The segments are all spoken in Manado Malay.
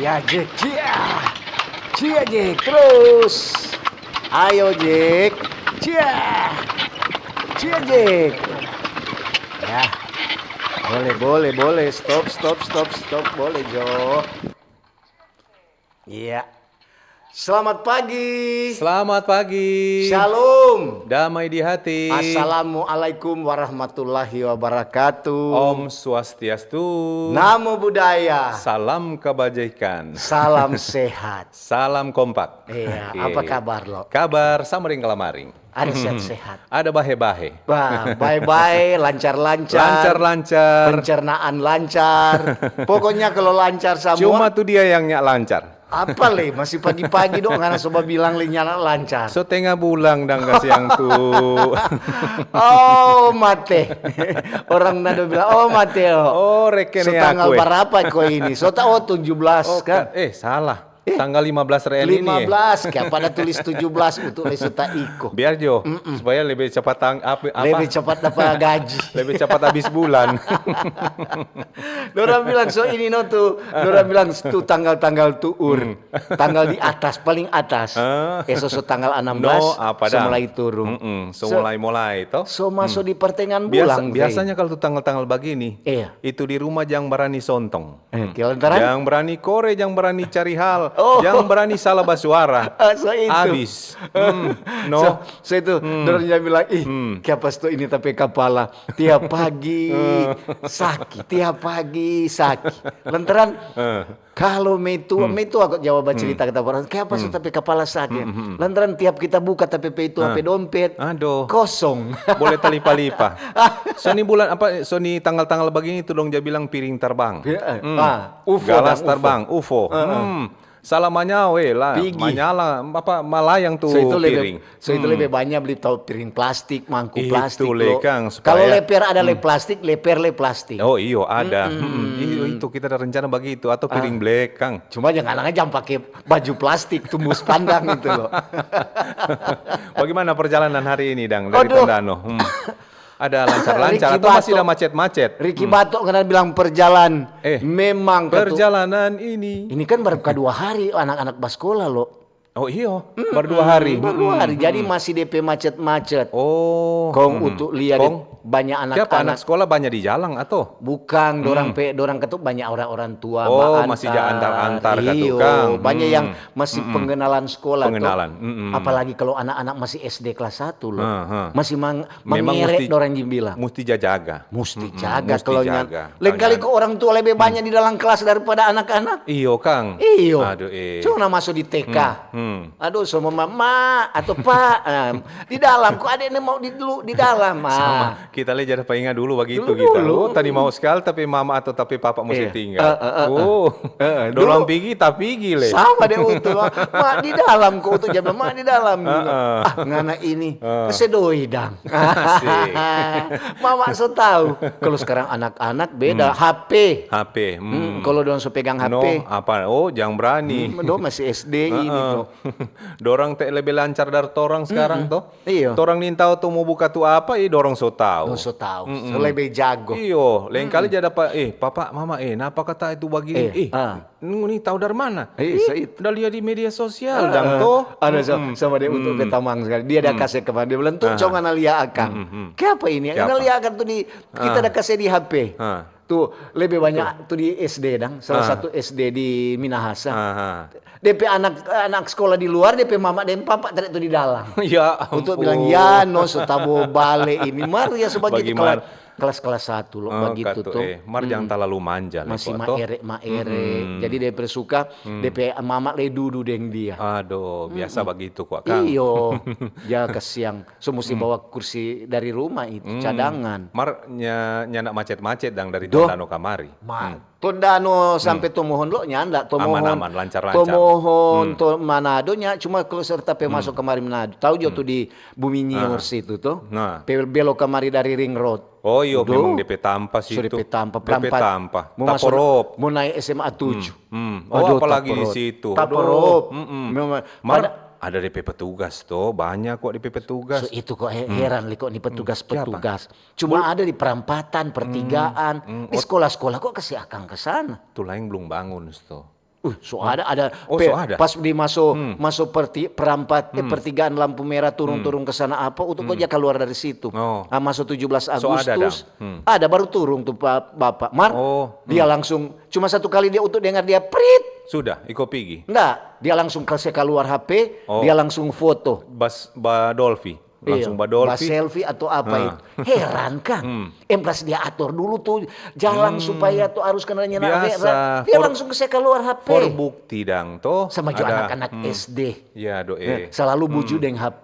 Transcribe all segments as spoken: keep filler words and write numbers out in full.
Ya, Jack, cia. Cia, Jack, terus. Ayo, Jack. Cia. Cia, Jack. Ya. Boleh, boleh, boleh. Stop, stop, stop, stop. Boleh, Jo. Iya. Selamat pagi. Selamat pagi. Shalom. Damai di hati. Assalamualaikum warahmatullahi wabarakatuh. Om Swastiastu. Namo Buddhaya. Salam kebajikan. Salam sehat. Salam kompak. Iya, oke. Apa kabar, Lo? Kabar sama deng kalamaring. Ada sehat-sehat. Ada bahe-bahe. Wah, bae-bae, lancar-lancar. Lancar-lancar. Pencernaan lancar. Pokoknya kalau lancar samua. Cuma tu dia yang nya lancar. Apa le, masih pagi-pagi dong, ngana so babilang le nyanda lancar. So tenga bulan dang kasiang tu. Oh, mate. Orang nado bilang, "Oh, mate, oh." Oh, reken. So ya, tanggal berapa ko ini? So ta-, oh, tujuh belas, oh, kan? Eh, salah. Eh, tanggal lima belas re ini. Lima belas, kiapa ada tulis tujuh belas, untuk le so ta iko. Biar jo, supaya lebih cepat tang-, apa, apa? Lebih cepat dapat gaji. Lebih cepat habis bulan. Dorang bilang, "So ini no tu." Dorang bilang, "Tu tanggal-tanggal tuur. Tanggal di atas, paling atas." Ah. Eh, so, so tanggal enam belas, no, apa so dah? Mulai turun. Mm-mm, so, so mulai-mulai, toh? So masuk di pertengahan bulan, biasanya kalau tu tanggal-tanggal begini, iya, itu di rumah jang barani sontong. Eh, hmm. Kilantaran? Jang barani kore, jang barani cari hal, oh, jang barani salah basuara. Ah, so itu. Abis. Hmm, no. So, so itu, hmm, dorang jang bilang, "Ih, hmm, kiapa sto ini ta pe kapala? Tiap pagi saki, tiap pagi saki." Lantaran, eh, kalo metua, hmm, metua ko Jawa bacerita, hmm, kata orang, "Kiapa so ta pe kapala saki?" Hmm, hmm, hmm. Lantaran tiap kita buka ta pe itu, ah, pe dompet, aduh, kosong. Boleh talipa-lipa. So ni bulan apa, so ni tanggal-tanggal begini tu dong ja bilang piring terbang. Pi-, eh, hmm. Ah, U F O. Galas dang, U F O. Terbang, U F O. Eh, eh. Hmm. Salah manyawe lah, pigi. Manyala, apa, malayang tu piring. So itu lebe, so itu lebe banya beli tau piring plastik, mangku plastik, itu le, lo. Kang, supaya, kalo leper ada le, hmm, plastik, leper le plastik. Oh, iyo, ada. Mm-mm. Mm-mm. Iyo, itu kita ada rencana bagitu, atau piring, ah, black, Kang. Cuma jangan, jang pake baju plastik, tumbus pandang itu, lo. Bagaimana perjalanan hari ini, Dang, dari, aduh, Tondano? Hmm. Ada lancar-lancar atau masih ada macet-macet? Ricky Batok kena bilang perjalan. Eh, memang katu-, perjalanan ini. Ini kan baru kadua hari anak-anak baskola, lo. Oh, iyo, baru dua hari. Baru dua hari. Jadi masih depe macet-macet. Oh, kong untuk lia de-, banyak anak-anak. Kiapa anak sekolah banyak di jalang, atau? Bukang, dorang pe, dorang katu banyak orang-orang tua, oh, masih ja antar-antar katu, iyo, kang. Banyak yang masih pengenalan sekolah, to. Pengenalan, mm-mm. Apalagi kalau anak-anak masih S D kelas satu, lo. Heeh. Masih mang-, memang mangere musti, dorang jang bilang. Musti jaga. Musti jaga, musti jaga. Lengkali ko orang tua lebe banya di dalam kelas daripada anak-anak. Iyo, kang. Iyo. Aduh, eh. Cuma maso di T K. Hmm, hmm. Aduh, so mama, ma, atau pa, em, di dalam. Ko ade ne mau di, dulu di dalam, ah. Sama. Kita le ja ada painga dulu bagitu kita. Dulu. Oh, tadi mau sekali, tapi mama atau tapi papa musti tinggal. Eh, eh, eh, eh. Oh. Eh, eh, dorang dulu pigi, ta pigi le. Sama deng utu, ma, ma di dalam ko utu ja bilang, ma di dalam. Eh, eh. Ah, ngana ini. Eh. Kase doi dang. Asik. Mama so tau. Kalau sekarang anak-anak beda, hmm. H P. H P, hmm. Hmm, kalau dorang so pegang H P. No, apa? Oh, jang brani. Hmm, dorang masih S D ini, to. Dorang te lebe lancar dari torang sekarang, to. Iyo. Torang nintau tu mo buka tu apa, i dorang so tau. Dorang so tau. Mm-mm. So lebe jago. Iyo, lain kali ja dapa, "Eh, papa, mama, eh, napa kata itu bagini?" Eh, ah. Ngoni tau dari mana? Eh, ih, so itu. Da lia di media sosial, dang, to. Ada sa-, sama dia untuk ketamang sekali. Dia ada kasih kemana? Dia bilang, "Tuh, cong ana lia akang." Kiapa ini? Kiapa? Ana lia akang tuh di, kita ada kasih di H P. Ah. Tuh, lebih banyak tuh di S D, dang. Salah satu S D di Minahasa. Ah, ah. Depe anak, anak sekolah di luar, depe mama deng papa tadi tuh di dalam. Ya ampun. Untuk bilang, "Ya, no, so tabo bale ini." Mar, ya, sebab itu kelas, kelas satu lo, oh, begitu katu, tuh. Eh, mar jang talalu manja le, masih maere-maere. Jadi, dia persuka, depe mama le dudu deng dia. Aduh, biasa begitu kwa, Kang. Iyo, ya, kasiang. So musti bawa kursi dari rumah itu, cadangan. Mar, nya, nyanda macet-macet dang dari Tondano kamari. Mar. Tondano sampe Tomohon lo nyanda, Tomohon, aman-aman, lancar-lancar. Tomohon, to Manado nya, cuma kalau serta pe masuk kamari Manado. Tau jo tu di Bumi Nyiur situ to. Nah. Pe belo kamari dari ring road. Oh iyo, memang depe tampa situ. So depe tampa, depe tampa. Mo masuk, mo naik S M A tujuh. Hmm. Oh, aduh, apalagi di situ. Taporop. Aduh. Mm-mm. Memang mar, ada depe petugas to, banyak kwa depe petugas. So itu kwa he-, heran li kwa ni petugas-petugas. Cuma ada di perampatan, pertigaan, di sekolah-sekolah kwa kase akang ke sana. Tu laeng blum bangun sto. Uh, so ada, ada. Oh, pe-, so ada. Pas di maso, hmm, maso perti-, perampat, eh, hmm, pertigaan lampu merah, turun, hmm, turun ke sana apa, untuk, hmm, kau ja kaluar dari situ. Oh. Ah, maso tujuh belas Agustus, so ada, dang. Hmm. Ada, baru turun tuh, Pak, Bapak. Mar, oh, dia, hmm, langsung, cuma satu kali dia untuk dengar dia prit. Sudah, iko pigi. Enggak, dia langsung kasih kaluar H P, oh, dia langsung foto. Bas, ba Dolfi. Langsung, iyo, ba Dolfi. Ba selfie atau apa, ha, itu. Heran, Kang. Hmm. Em, pas dia ator dulu tuh jalang, hmm, supaya tuh arus kendaraannya na-, biasa, dia for-, langsung ke keluar H P. For bukti dang, toh. Sama juga ada anak-anak, hmm, S D. Ya, do, eh. Selalu buju, hmm, deng H P.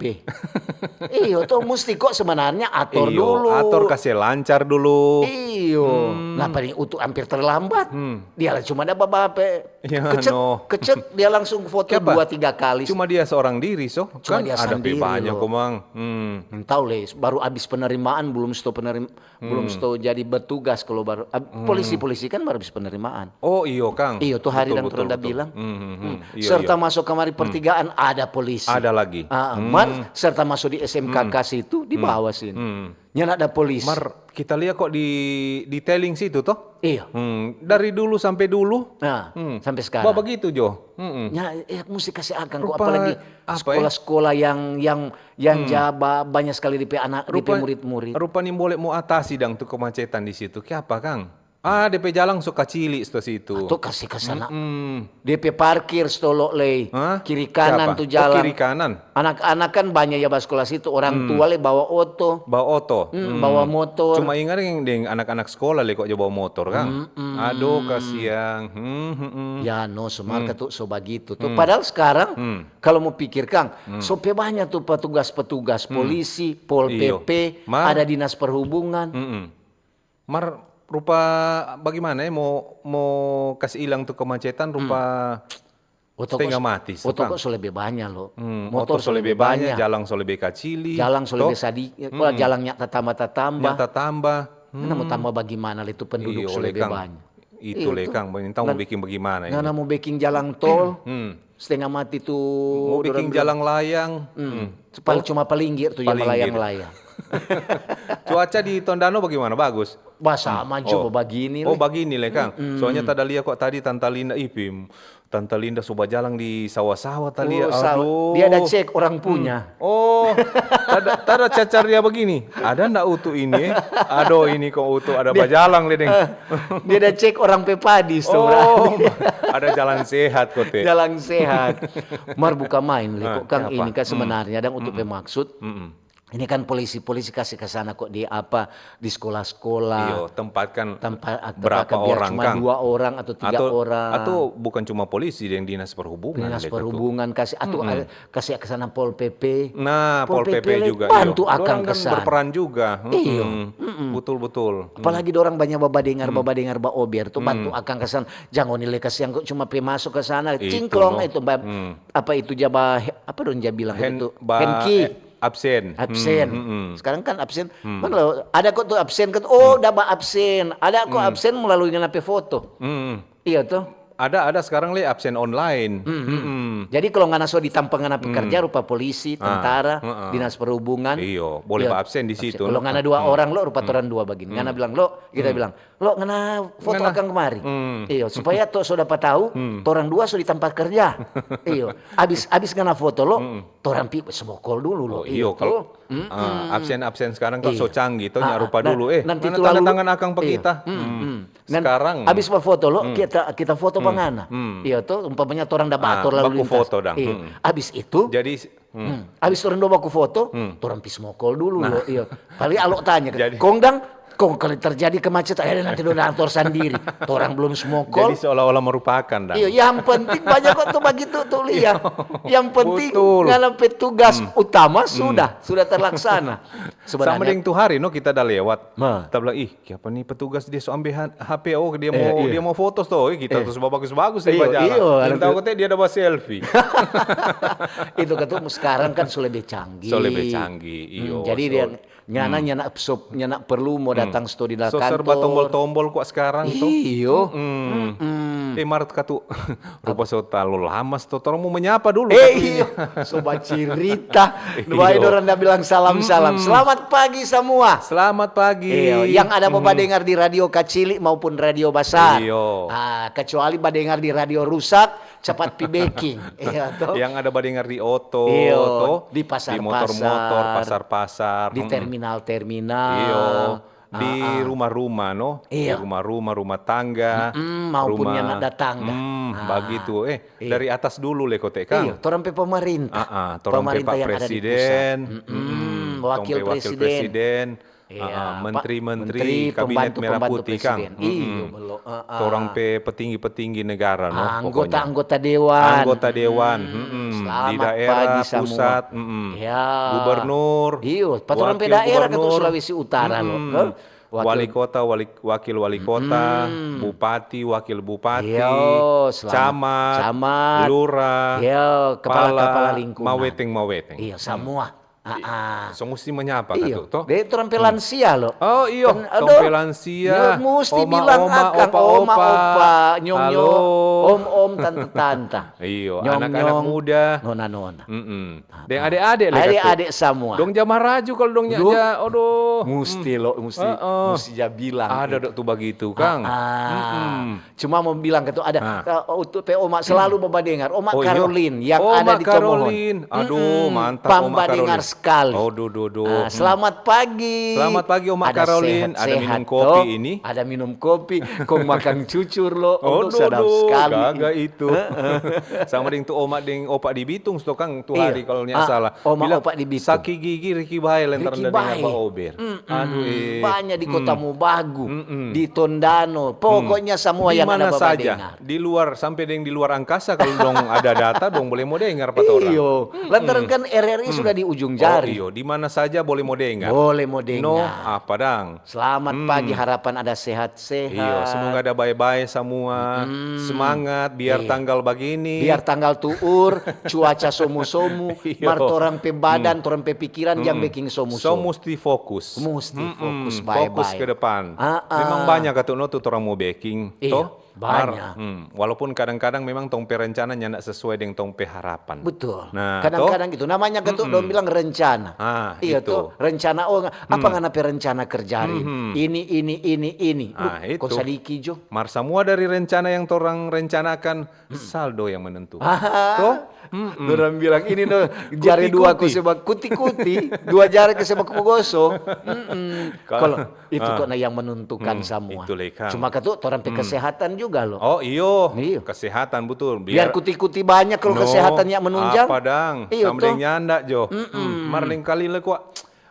Iyo, toh, musti kok sebenarnya ator, iyo, dulu. Ator kasih lancar dulu. Iyo. Hmm. Nah, paling utuh hampir terlambat. Hmm. Dia lah cuma ada bawa H P. Ya, kecek, no, kecek, dia langsung foto. Siapa? Dua, tiga kali. Cuma dia seorang diri, so. Cuma kan dia ada pe sandiri, banyak, lo. Komang. Hmm. Entah le, baru abis penerimaan, belum sto penerim-, belum, hmm, sto jadi bertugas kalau baru, ab-, hmm, polisi-polisi kan baru abis penerimaan. Oh, iyo, Kang. Iyo, tuh hari betul, dan betul, Ronda betul, bilang. Hmm, hmm, hmm. Hmm. Iyo, serta iyo, masuk kamari, hmm, pertigaan, ada polisi. Ada lagi. Ah, hmm, mar, serta masuk di S M K K, hmm, situ, di, hmm, bawah sini. Hmm. Nyanda ada polisi. Mar, kita lia kok di, di Tailing situ, toh? Iya. Hmm, dari dulu sampe dulu. Nah, hmm, sampe sekarang. Ba-, bagitu jo. Mm-mm. Nya, eh, musti kase akang ko, rupa, apalagi apa, eh? Sekolah-sekolah yang, yang, yang, hmm, ja ba-, banya skali depe anak, depe murid-murid. Rupa nimbole mo atasi dang tu kemacetan di situ. Kiapa, Kang? Ah, depe jalang so kacili sto situ. Atau kase ka sana. Mm-mm. Depe parkir sto lo lei. Hah? Kiri kanan tu jalang. Siapa? Oh, kiri kanan. Anak-anak kan banya ya baskola situ, orang tua le bawa oto. Bawa oto. Hmm, bawa motor. Cuma inga deng, deng anak-anak skola le kok ja bawa motor, kang. Mm-mm. Aduh, kasiang. Hmm, hmm, hmm. Ya, no, so mar katu so bagitu tu. Padahal skarang, kalo mo pikir, kang, so pe banya tu petugas-petugas, polisi, Pol P P, ada dinas perhubungan. Mar, rupa bagimana e, mo, mo kas ilang tu kemacetan, rupa stenga mati, oto kang. Oto ko so lebe banya, lo. Motor so lebe banya, jalang so lebe kacili, jalang so lebe sadiki, jalang nyanda tatamba-tatamba. Nyanda tatamba. Ngana mo tamba bagimana le, tu penduduk so lebe banya. Itu le, kang, ngana mo beking bagimana ini? Ngana mo beking jalang tol, stenga mati tu. Mo beking jalang layang. Cuma palinggir tu, ya, malayang-layang. Cuaca di Tondano bagimana? Bagus? Bah, sama jo, bagini le. Oh, bagini le, kang. Soalnya tada lia kok tadi Tanta Linda, ih, Pim. Tanta Linda so bajalang di sawa-sawa tadi, aduh. Dia ada cek orang punya. Oh, tada, tada cacar dia bagini. Ada nda utu ini, eh? Aduh, ini kong utu ada bajalang le, deng. Dia ada cek orang pe padi, sto. Oh, ada jalang sehat kote. Jalang sehat. Mar buka main le, kong ini kan sebenarnya dang utu pe maksud. Ini kan polisi-polisi kase ka sana kong, di apa, di skola-skola. Iyo, tempat kan berapa orang, kang? Cuma dua orang atau tiga orang. Atau bukan cuma polisi, deng dinas perhubungan. Dinas perhubungan kase, atau kase ka sana Pol P P. Nah, Pol P P juga, iyo. Bantu akang ka sana. Berperan juga. Iyo. Betul, betul. Apalagi dorang banya babadengar, babadengar, baober tu, bantu akang ka sana. Jang ngoni le kasiang kong cuma pi maso ka sana, cingklong itu, apa itu ja ba, apa dong ja bilang itu? Handki. Absen. Absen. Sekarang kan absen, mana lo, ada kong tu absen kong, oh, da ba absen. Ada kong absen melalui ngana pe foto. Iya to. Ada, ada sekarang le absen online. Jadi kalo ngana so ditampa ngana pe kerja, rupa polisi, tentara, dinas perhubungan. Iyo, boleh ba absen di situ. Kalo ngana dua orang lo, rupa torang dua bagini. Ngana bilang lo, kita bilang, "Lo, ngana foto akang kemari." Iyo, supaya to so dapa tau, torang dua so ditampa kerja. Iyo, abis, abis ngana foto lo, torang pi smokol dulu lo. Oh, iyo, kalo absen-absen sekarang kan so canggih to, nya rupa dulu. Eh, mana tanda tangan akang pa kita? Sekarang. Abis bafoto lo, kita, kita foto pa ngana. Iyo to, umpamanya torang da ba ator lalu lintas. Baku foto dang. Abis itu, jadi, abis torang dua baku foto, torang pi smokol dulu lo. Iyo. Paling alo tanya, kong dang, kong kalo terjadi kemacetan, eh, nanti dong ator sandiri. Torang belum smokol. Jadi seolah-olah merupakan dang. Iyo, yang penting banya kong tu bagitu tu lia. Yang penting ngana pe tugas utama sudah, sudah terlaksana. Sama deng tu hari no kita da lewat. Kita bilang, "Ih, kiapa ni petugas dia so ambe ha-, H P, oh, dia mo, dia mo foto sto, eh, kita terus babagus-bagus nih bajalang." Yang tau kata dia ada ba selfie. Itu kata sekarang kan so lebe canggih. So lebe canggih, iyo. Jadi dia, ngana, nyanda perlu mo datang sto di kantor. So serba tombol-tombol kok sekarang tu. Iyo. Eh, mar katu, rupa so talalu lama sto, torang mo menyapa dulu katu ini. Iyo. So bacirita. Bae dorang da bilang salam-salam. Selamat pagi samua. Selamat pagi. Iyo, yang ada mo badengar di radio kacili maupun radio basar. Iyo. Ah, kecuali badengar di radio rusak, Capat pi beking, iya to? Yang ada badengar di oto, Iyo, to? Di pasar-pasar, Di motor-motor, pasar-pasar, di mm-mm. Terminal-terminal, Iyo, di rumah-rumah, no? Iyo. Di rumah-rumah, rumah tangga, Mm, maupun rumah, yang nak datang, dah. Mm, Ah. Bagitu. Eh, Iyo. Dari atas dulu le kote, Kang. Iyo, torang pe pemerintah. Ah, ah, torang pe Pemerintah Pak yang ada di pusat. Presiden, Mm-mm, mm-mm, wakil tong pe wakil presiden. Presiden, Iya, ah, ah, Pak, menteri-menteri, menteri, kabinet pembantu, merah pembantu putih, Kang. presiden. Iyo, Mm-mm. Belo. Ah, ah. Torang pe petinggi-petinggi negara, no, Ah, pokoknya. Anggota-anggota dewan. Anggota dewan, Hmm, mm-mm. Di selamat daerah, pagi samua. Pusat, mm-mm. Ya. Gubernur, Iyo, pa torang pe wakil daerah ka tu gubernur, Sulawesi Utara, lo. mm-mm. Hah? Wakil Wali kota, wali, wakil wali kota, Mm-mm. bupati, wakil bupati, Iyo, selamat. camat, Camat. Lurah, Iyo, kepala-kepala pala, lingkungan. maweteng-maweteng. Iyo, samua. Ah, ah. So musti menyapa ka Iyo, tu, to? De torang pe lansia lo. Oh, iyo, Kan, tong aduh, pe lansia, yo, musti oma, bilang oma, akang, opa, oma, opa. opa, nyong, Halo. nyong, om, om, tanta, tanta. Iyo, Nyong, anak-anak nyong, muda. Nona, nona. Mm-mm. Deng ade-ade le katu. Ade-ade samua. Dong ja maraju kalau dong nya, Dong ja, aduh. Musti lo, musti, Heeh. musti ja bilang. Ada dok tu bagitu, Kang. Ah, Mm-mm. Cuma mo bilang katu ada, Ah. eh, untuk pe oma selalu babadengar. Oma Oh, iyo. Caroline yang Oma ada di Tomohon. Caroline. Aduh, Mm-mm. mantap, Oma Pambadengar Caroline. sekali. Oh, do, do, do. Ah, Hmm. selamat pagi. Selamat pagi, Oma Ada Caroline. Ada sehat-sehat, minum kopi to. Ini. Ada minum kopi. Kong makan cucur lo. Oh, Aduh, do, sedap do. Sekali. Gaga itu. Sama deng tu oma deng opa di Bitung, sto, Kang, tu Iya. hari kalau nya Ah, salah. Oma, Bilang, opa di Bitung. Saki gigi, riki bae, lantaran Riki da dengar bae. baober. Mm-mm. Aduh, eh. Banyak di kota Mubagu, Mm-mm. di Tondano. Pokoknya samua Di yang mana ada saja, babadengar. Di luar, sampai deng di luar angkasa, kalau dong ada data, dong boleh mo dengar pa torang. Iyo, lantaran kan R R I sudah di ujung Oh, jari. iyo, di mana saja boleh mo dengar. Boleh mo dengar. No, apa dang? Selamat pagi, harapan ada sehat-sehat. Iyo, semoga ada bae-bae samua. Semangat, biar tanggal bagini. Biar tanggal tuur, cuaca somu-somu, Iyo. mar torang pe badan, torang pe pikiran jang beking somu-somu. So musti fokus. Musti Mm-mm, fokus bae-bae. Fokus ke depan. Ah, ah. Memang banyak katu no tu torang mo beking, Iyo, toh? Mar, banyak. Hmm, walaupun kadang-kadang memang tong pe rencana nyanda sesuai deng tong pe harapan. Betul. Nah, Kadang-kadang toh? Gitu. Namanya kan tu dong bilang rencana. Ah, Iya itu. Tuh, rencana. Oh, apa ngana pe rencana kerja hari ini? Ini, ini, ini, ini. Ah, Duh, kok itu. Sadiki jo? Mar samua dari rencana yang torang rencanakan, saldo yang menentukan. Ah. Toh? Dorang bilang ini no, jari dua ko Kuti-kuti. Seba kuti-kuti, dua jari ko Seba Kogoso. Mm-mm. Kalau- Kalau itu kok na yang menentukan samua. Itu le, Kang. Cuma katu torang pe kesehatan juga lo. Oh iyo, Iyo. Kesehatan betul. Biar kuti-kuti banyak kalau No, kesehatannya menunjang. Apa dang? Iyo, Sama deng toh. nyanda jo. Hmm, mar lengkali le kwa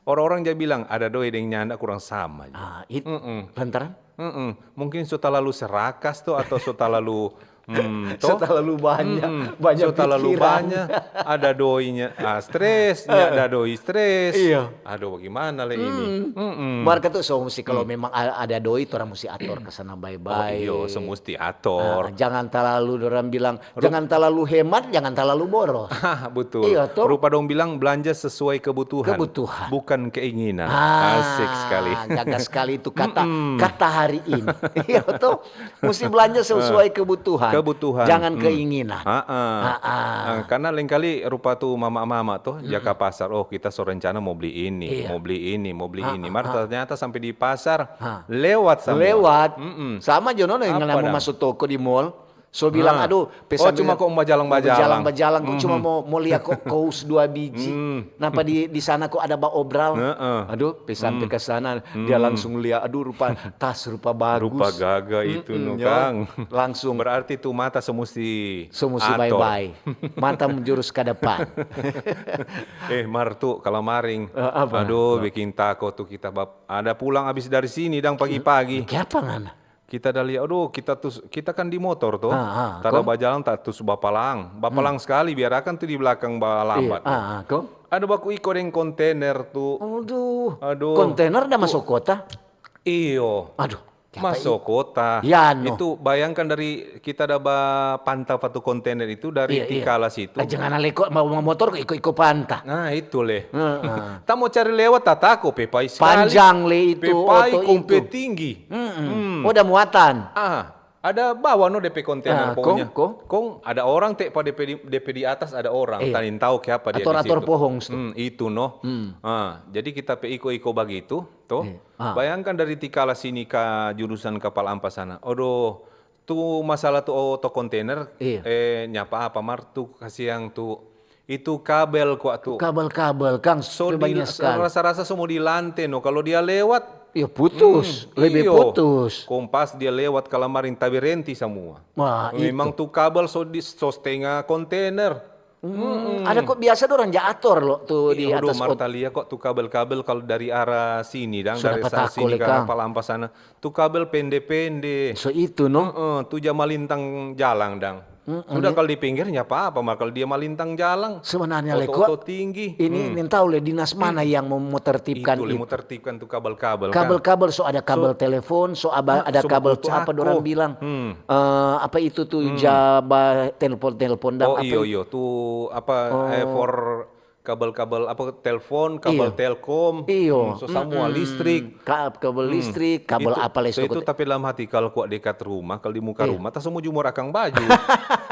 orang-orang ja bilang ada doi deng nyanda kurang sama jo. Ah, it, lantaran? Mm-mm. Mungkin so talalu serakas to atau so talalu hmm, to? So talalu banyak, Mm-mm. banyak So talalu pikiran. Banyak. Ada doinya ah, stres, ada doi stres. Iya. Aduh, bagaimana le ini? Mm-mm. Mar katu so musti kalau memang a- ada doi, torang musti ator ke sana Oh bae-bae. iyo, so musti ator. Ah, jangan talalu dorang bilang, jangan talalu hemat, jangan talalu boros. Hah, betul. Iya, toh. Rupa dong bilang belanja sesuai kebutuhan, Kebutuhan. Bukan keinginan. Ah, Asik sekali. Jaga sekali itu kata kata hari ini. Iya toh, musti belanja sesuai kebutuhan. Kebutuhan. Jangan Hmm. Keinginan. Ah, ah. Ah, ah. Ah, karena lengkali rupa tu mama-mama tuh jaga pasar. Oh, kita so rencana mau beli ini, Iya. Mau beli ini, mau beli Ah, ini. ah, Mar ah. Ternyata sampai di pasar Ah. lewat sama. Lewat. Mm-mm. Sama jo no yang Apa ngana mo dang? Maso toko di mall. So bilang, Ah. aduh, Oh, cuma kok mau bajalang-bajalang. Bajalang, cuma mau mau lia kok kous dua biji. Hmm. Napa di di sana kok ada baobral? Heeh. Aduh, pe sampe ke sana dia langsung lia, aduh rupa tas rupa bagus. Rupa gaga itu Mm-mm, no, yo. Kang. Langsung Berarti tu mata so musti so musti ator. Bye-bye. Mata menjurus ke depan. Eh, Mar tu kalamaring. Eh, apa? Aduh, bikin tako tu kita bab. Ada pulang abis dari sini dang pagi-pagi. Kiapa ngana? Kita da lia, aduh, kita tu kita kan di motor to. Ah, ah, Tada kong? Bajalang ta tu bapalang. Bapalang sekali, biar akan tu di belakang Iya, balambat. ah, ah, kong? Ada baku iko deng kontainer tu. Aduh. Aduh. Kontainer da maso kota? Iyo. Aduh. Kiapa Maso kota. Ya, no. Itu bayangkan dari kita da ba panta pa tu kontainer itu dari Iya, iya. Tikala situ. Ah, jangan leko mau motor kok iko-iko panta. Nah, itu le. Heeh. Ta mo cari lewat ta tako pe pai sekali. Panjang le itu, Pe pai oto kong pe itu. Tinggi. Mm-mm. Hmm. Oh, ada muatan. Ah, ada bawa no depe kontainer Ah, pokoknya. kong, kong? Kong ada orang te pa depe di, depe di atas ada orang. Iya. Tanin tau kiapa dia di Ator-ator situ. Pohong tu. Hmm, itu no. Hmm. Ah, jadi kita pe iko-iko bagitu, to. Iya. Ah. Bayangkan dari Tikala sini ka jurusan Kapal Ampas sana. Aduh, Tu masalah tu oto kontainer, Iya. Eh, nyapa apa mar tu kasiang tu itu kabel kwa tu. Kabel-kabel, kang, So pe di banyak sekali. Rasa-rasa so mo di lante no, kalau dia lewat Ya putus, hmm, lebih iyo. Putus. Kompas dia lewat kalamaring taberenti samua. Wah, Memang tu kabel so di so setengah kontainer. Hmm, ada kok biasa dorang ja ator lo tu di Iyo, atas mar ot. Talia kok tu kabel-kabel kalau dari arah sini dang Sudah dari arah patako sini le, ke arah kang. Palampa sana. Tu kabel pende-pende. So itu no. Heeh, tu ja malintang jalang dang. Sudah kalau di pinggirnya apa-apa, mar kalau dia malintang jalang. Sebenarnya le Oto-oto kok tinggi. Ini nintau le dinas mana yang mau, mau tertibkan Itu le itu. Mau tertibkan tu kabel-kabel kan. Kabel-kabel, so ada kabel telepon, so aba- Ah, ada so kabel baku apa tako. Dorang bilang Hmm. eh, apa itu tu ja ba telepon-telepon dang Oh apa iyo itu? Iyo tu apa eh, for kabel-kabel apa telepon, kabel Iyo. Telkom, Iyo. hmm, so samua listrik. Ka- kabel listrik, kabel Itu- apa le so itu so- tapi dalam hati kalau kuat dekat rumah, kalau di muka rumah, tas semua jumur akang baju.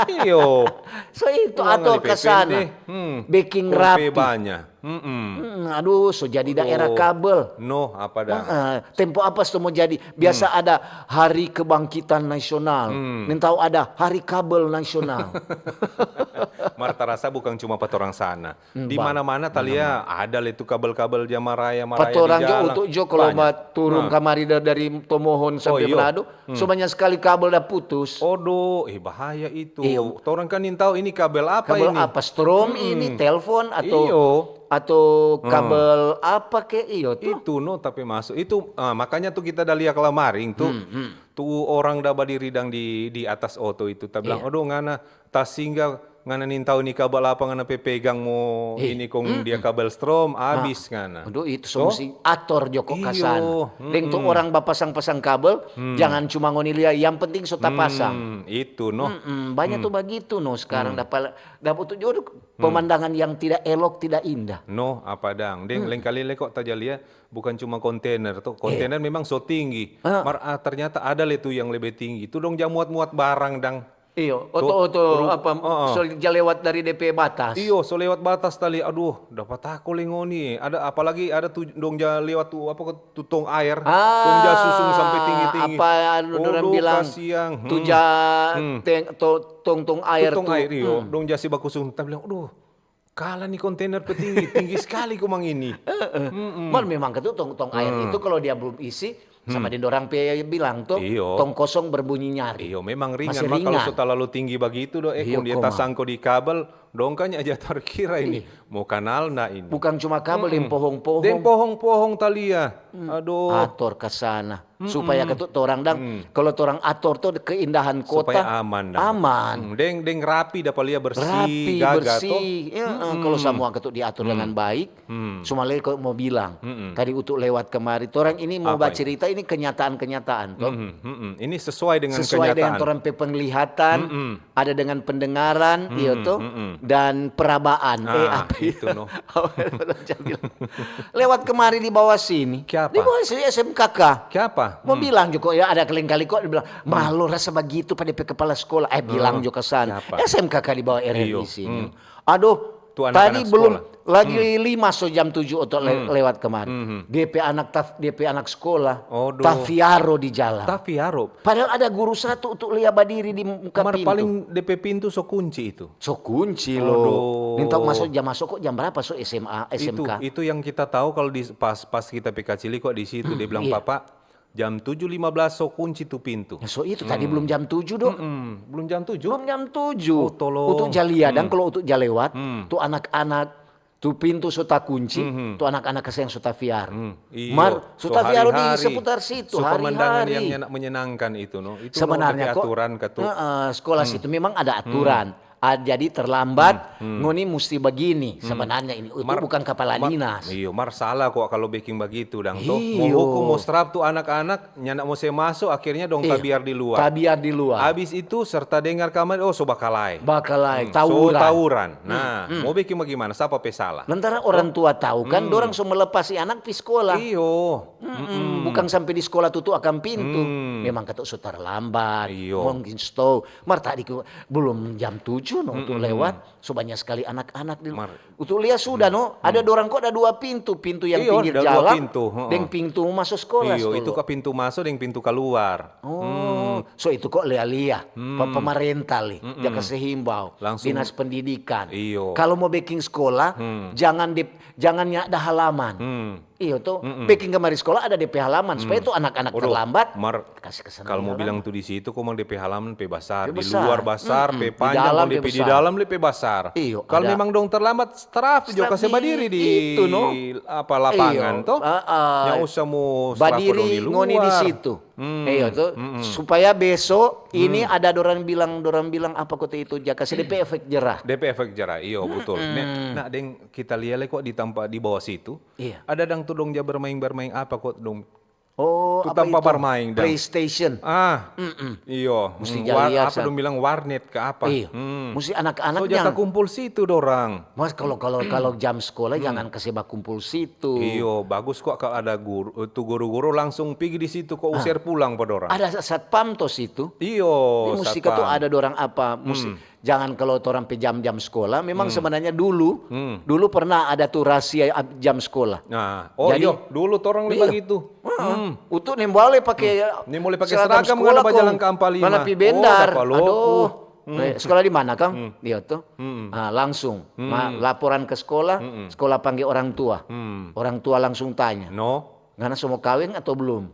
Iyo. So itu Uang ator ali ke sana. pepende. Hmm. Baking Kong rapi. Pebanya. Mm-mm. Hmm, aduh, so jadi daerah Oh. kabel. No, apa dah? Heeh, tempo apa so mo jadi? Biasa ada Hari Kebangkitan Nasional. Nintau ada Hari Kabel Nasional. Mar tarasa bukan cuma pa torang sana. Hmm, Di ba- mana-mana talia ada le tu kabel-kabel ja maraya-maraya Pa torang di jo jalan. Utu jo kalau Banyak. ba turung Nah. Kamari da- dari Tomohon sampe Oh, iyo. Manado, so banyak sekali kabel da putus. Odo, eh bahaya itu. Iyo. Torang kan nintau ini kabel apa Kabel ini? Apa? Strom ini, telepon atau Iyo. atau kabel apa ke iyo tu? Itu no tapi masuk. Itu ah, makanya tu kita da lia kalamaring tu. Hmm, Tu orang da badiri dang di di atas oto itu. Ta bilang, "Odo ngana tasingga ngana nintau ni kabel apa ngana pe pegang mo ini kong dia kabel strom abis ngana." Aduh, itu so musti ator jo ko ka Iyo, sana. Deng tu orang bapasang-pasang kabel, jangan cuma ngoni lia, yang penting so tapasang. Hmm, itu no. Mm-mm, banyak tu bagitu no sekarang dapat dapat tu jo pemandangan yang tidak elok, tidak indah. No, apa dang? Deng lengkali le kok taja lia, bukan cuma kontainer tu. Kontainer memang so tinggi. Mar ah, ternyata ada le tu yang lebe tinggi. Tu dong ja muat-muat barang dang. Iyo, oto-oto apa so ja lewat dari depe batas. Iyo, so lewat batas tali. Aduh, dapa tako le ngoni. Ada apalagi ada tu dong ja lewat tu apa tu tong air. Ah, Dong ja susung sampe tinggi-tinggi. Apa anu dorang Odo, bilang? Kasiang. Tu ja teng- to- tong-tong air Tu tong tu. Air iyo, dong ja si baku susung. Ta bilang, "Aduh, kala ni kontainer pe tinggi, tinggi sekali komang ini." Mar memang katu tong tong air itu kalau dia belum isi sama deng dorang pe bilang tu Iyo. Tong kosong berbunyi nyaring. Iyo, memang ringan. Masih Mar kalau ringan. So talalu tinggi bagitu do, eh, Iyo, kong dia koma. Tasangko di kabel, dong kan aja tarkira ini. Mau kanal na ini. Bukan cuma kabel deng pohong-pohong. Deng pohong-pohong talia. Aduh. Ator ka sana supaya katu torang dang kalau torang ator tu keindahan kota Supaya aman dang. Aman. Hmm, deng deng rapi dapa lia bersih, Rapi, gaga to. Bersih. Ya, eh, kalau samua katu diatur dengan baik, cuma lei kau mau bilang, tadi utuk lewat kemari, torang ini mau Apa bacerita ini kenyataan-kenyataan to. Hmm, hmm, hmm. Ini sesuai dengan Sesuai dengan kenyataan. Torang pe penglihatan, ada dengan pendengaran, iyo to, dan perabaan. Eh, Ah, apa itu no. Lewat kemari di bawah sini. Kiapa? Di bawah sini S M K K. Kiapa? Mau bilang juga ya ada keleng kali kok dia bilang, "Malu rasa begitu pada pe kepala sekolah." Eh bilang juga sana. Kiapa? S M K K di bawah R R I Iyo. sini. Aduh, Tu anak-anak tadi belum sekolah. Lagi lima so jam tujuh oto le- lewat kemari. Dia pe anak taf- dia pe anak sekolah Aduh. Tafiaro di jalan. Tafiaro. Padahal ada guru satu untuk lia badiri di muka Mar pintu. Paling D P pintu so kunci itu. So kunci lo. Nintau masuk jam masuk kok jam berapa so S M A, Itu S M K. Itu yang kita tahu kalau di pas pas kita P K Cili kok di situ dia bilang, "Papa, jam tujuh lima belas so kunci tu pintu." Ya, so itu tadi belum jam tujuh do. Hmm, belum jam tujuh. Belum jam tujuh. Oh, tolong. Untuk jalia dan kalau untuk jalewat, tu anak-anak tu pintu so takunci, tu anak-anak kasiang so tafiar. Hmm, iyo. Mar, so tafiar di hari-hari. Seputar situ So pemandangan hari-hari. Yang enak menyenangkan itu no. Itu Sebenarnya no, kok aturan katu. Heeh, sekolah situ memang ada aturan. Ah, jadi terlambat, ngoni musti begini. Sebenarnya ini itu Mar- bukan kepala Mar- dinas. Iyo, mar salah kok kalau biking begitu dang to. Iyo. Mau hukum mau strap tu anak-anak nyanda mau se maso akhirnya dong Iyo. Tabiar di luar. Tabiar di luar. Habis itu serta dengar kamar oh so bakalai. Bakalai, Hmm, tawuran. So tawuran. Nah, mau biking bagaimana? Sapa pe salah? Lantaran orang tua tahu kan, dorang so melepasi anak pi sekolah. Iyo. Mm-mm, bukan sampai di sekolah tutu akang pintu. Memang katu so terlambat, Iyo. Mungkin stou. Mar tadi ku belum jam tujuh. Laju no tu lewat, so banya skali anak-anak di, tu lia sudah no, ada dorang ko ada dua pintu, pintu yang pinggir jalang deng pintu maso skola. Iyo, itu ka pintu maso deng pintu kaluar. Oh, so itu ko lia-lia, pemerintah li, ja kase himbau, dinas pendidikan. Iyo. Kalo mo beking skola, jangan di, jangan nyanda halaman. Iyo to, beking kamari skola ada depe halaman supaya tu anak-anak terlambat. Mar, kasi ke sana. Kalo mo bilang tu di situ, komang depe halaman pe basar, di luar basar, pe panjang, di dalam depe basar. Iyo, kalo memang dong terlambat, straf jo, kase badiri di itu no, apa, lapangan to. Nya usah mo straf dong di luar. Badiri ngoni di situ. Iyo to, supaya beso ini ada dorang bilang, dorang bilang apa kote itu, ja kase depe efek jerah. Depe efek jerah, iyo betul. Nah, deng kita lia le kok di tampa di bawah situ. Iya. Ada dang tu dong ja bermain-bermain apa kok dong. Oh, tu apa tampa itu? Bermain dang. PlayStation. Ah, iyo. Musti ja lia apa dong bilang, warnet ke apa? Iyo. Musti anak-anak so ja takumpul situ dorang. Mas, kalau, kalau, kalau jam sekolah jangan kase bakumpul situ. Iyo, bagus kok kalau ada guru, tu guru-guru langsung pigi di situ kok, user pulang pa dorang. Ada satpam to situ. Iyo, satpam. Musti ka tu ada dorang apa, musti. Jangan kalau torang pe jam-jam skola, memang sebenarnya dulu, dulu pernah ada tu rasia ab-, jam skola. Nah, oh iyo, dulu torang lei bagitu. Utu nimbole pake seragam skola, ngana bajalang ka Ampa Lima, ngana pi bendar. Aduh. Eh, skola di mana, kang? Iya to. Ah, langsung laporan ke skola, skola pangge orang tua. Orang tua langsung tanya. No. Ngana so mo kaweng atau blum?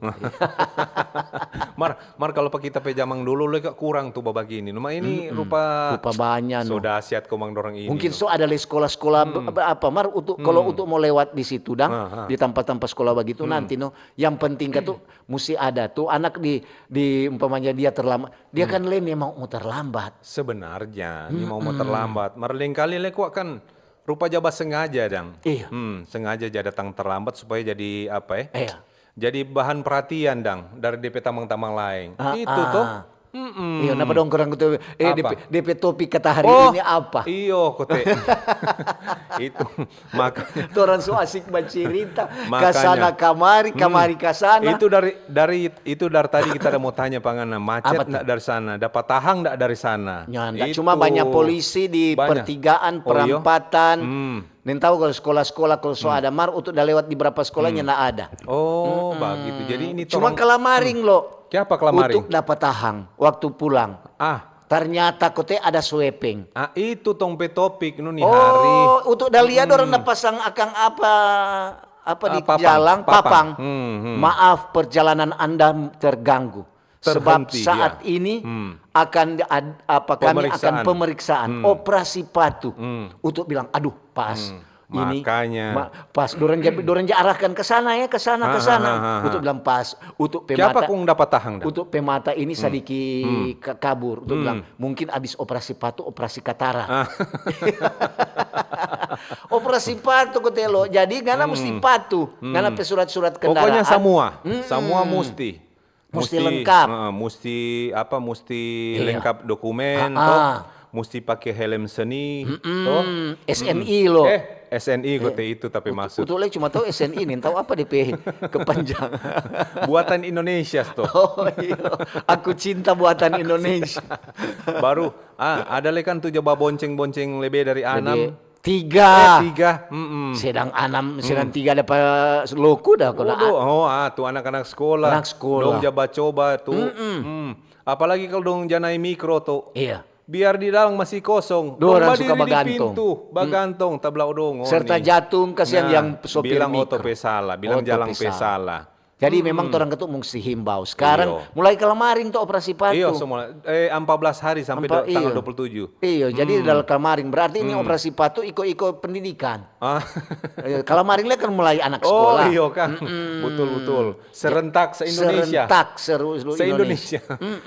Mar, mar, kalo pa kita pe jamang dulu lei ka kurang tu babagini. Cuma ini rupa, rupa banya no. So dahsyat komang dorang ini. Mungkin so ada lei skola-skola apa, mar, utu, kalo utu mo lewat di situ dang, di tampa-tampa skola bagitu nanti no. Yang penting ka tu musti ada tu anak di, di umpamanya dia terlambat, dia kan lei memang mo terlambat. Sebenarnya memang mo terlambat. Mar lengkali lei kwa kan rupa ja basengaja dang. Iya. Hmm, sengaja ja datang terlambat supaya jadi apa, eh? Iya. Jadi bahan perhatian dang dari depe tamang-tamang laeng. Itu to. Iya, napa dong kurang betul? Eh, depe, depe topik kata hari ini apa? Iyo, kote. Itu maka torang so asik bacirita, kasana kamari, kamari kasana. Itu dari, dari Itu dari tadi kita ada mo tanya pa ngana, macet ndak dari sana, dapa tahang ndak dari sana? Nyanda, cuma banya polisi di pertigaan, perampatan. Nintau kalo skola-skola, kalo so ada mar, utu da lewat di berapa skola nyanda ada. Oh, bagitu. Jadi ini cuma kalamaring lo. Kiapa kalamaring? Utu dapa tahang waktu pulang. Ah. Ternyata kote ada sweeping. Ah, itu tong pe topik no ni hari. Oh, utu da lia dorang da pasang akang apa? Apa di jalang, papang. Maaf, perjalanan Anda terganggu. Sebab saat ini akan apa, kami akan pemeriksaan, operasi patu. Untuk bilang, aduh, pas. Ini makanya pas dorang ja, dorang ja arahkan ke sana ya, ke sana, ke sana. Untuk bilang pas, untuk pemata. Kiapa kong dapa tahang dang? Untuk pemata ini sadiki kabur. Untuk bilang, mungkin abis operasi patu, operasi katara. Operasi patu kote lo. Jadi ngana musti patu. Ngana pe surat-surat kendaraan. Pokoknya samua, samua musti. Musti lengkap. Musti apa? Musti lengkap dokumen, to. Musti pake helm seni, to. S N I lo. Eh, S N I kote itu tapi maksud. Utu lei cuma tau S N I, nintau apa depe kepanjangan. Buatan Indonesia, to. Oh iyo, aku cinta buatan Indonesia. Baru Ah, ada lei kan tu ja babonceng-bonceng lebe dari anam. Tiga. Eh, tiga. Sedang anam, sedang tiga dapa loku da kona. Oh, ah, tu anak-anak skola. Anak skola. Dong ja bacoba tu. Apalagi kalo dong ja nae mikro tu. Iya. Biar di dalam masih kosong. Dong badiri di pintu, bagantong, tabla odong. Serta jatung, kasiang yang sopir mikro. Bilang oto pe sala, bilang jalang pe sala. Jadi memang torang katu musti himbau. Skarang mulai kalamaring tu operasi patu. Iyo, semua. Eh, empat belas hari sampe tanggal dua puluh tujuh. Iyo, jadi dalam kalamaring. Berarti ini operasi patu iko-iko pendidikan. Ah. Iyo, kalamaring lei kan mulai anak skola. Oh, iyo kan. Betul, betul. Serentak se-Indonesia. Serentak seluruh Indonesia.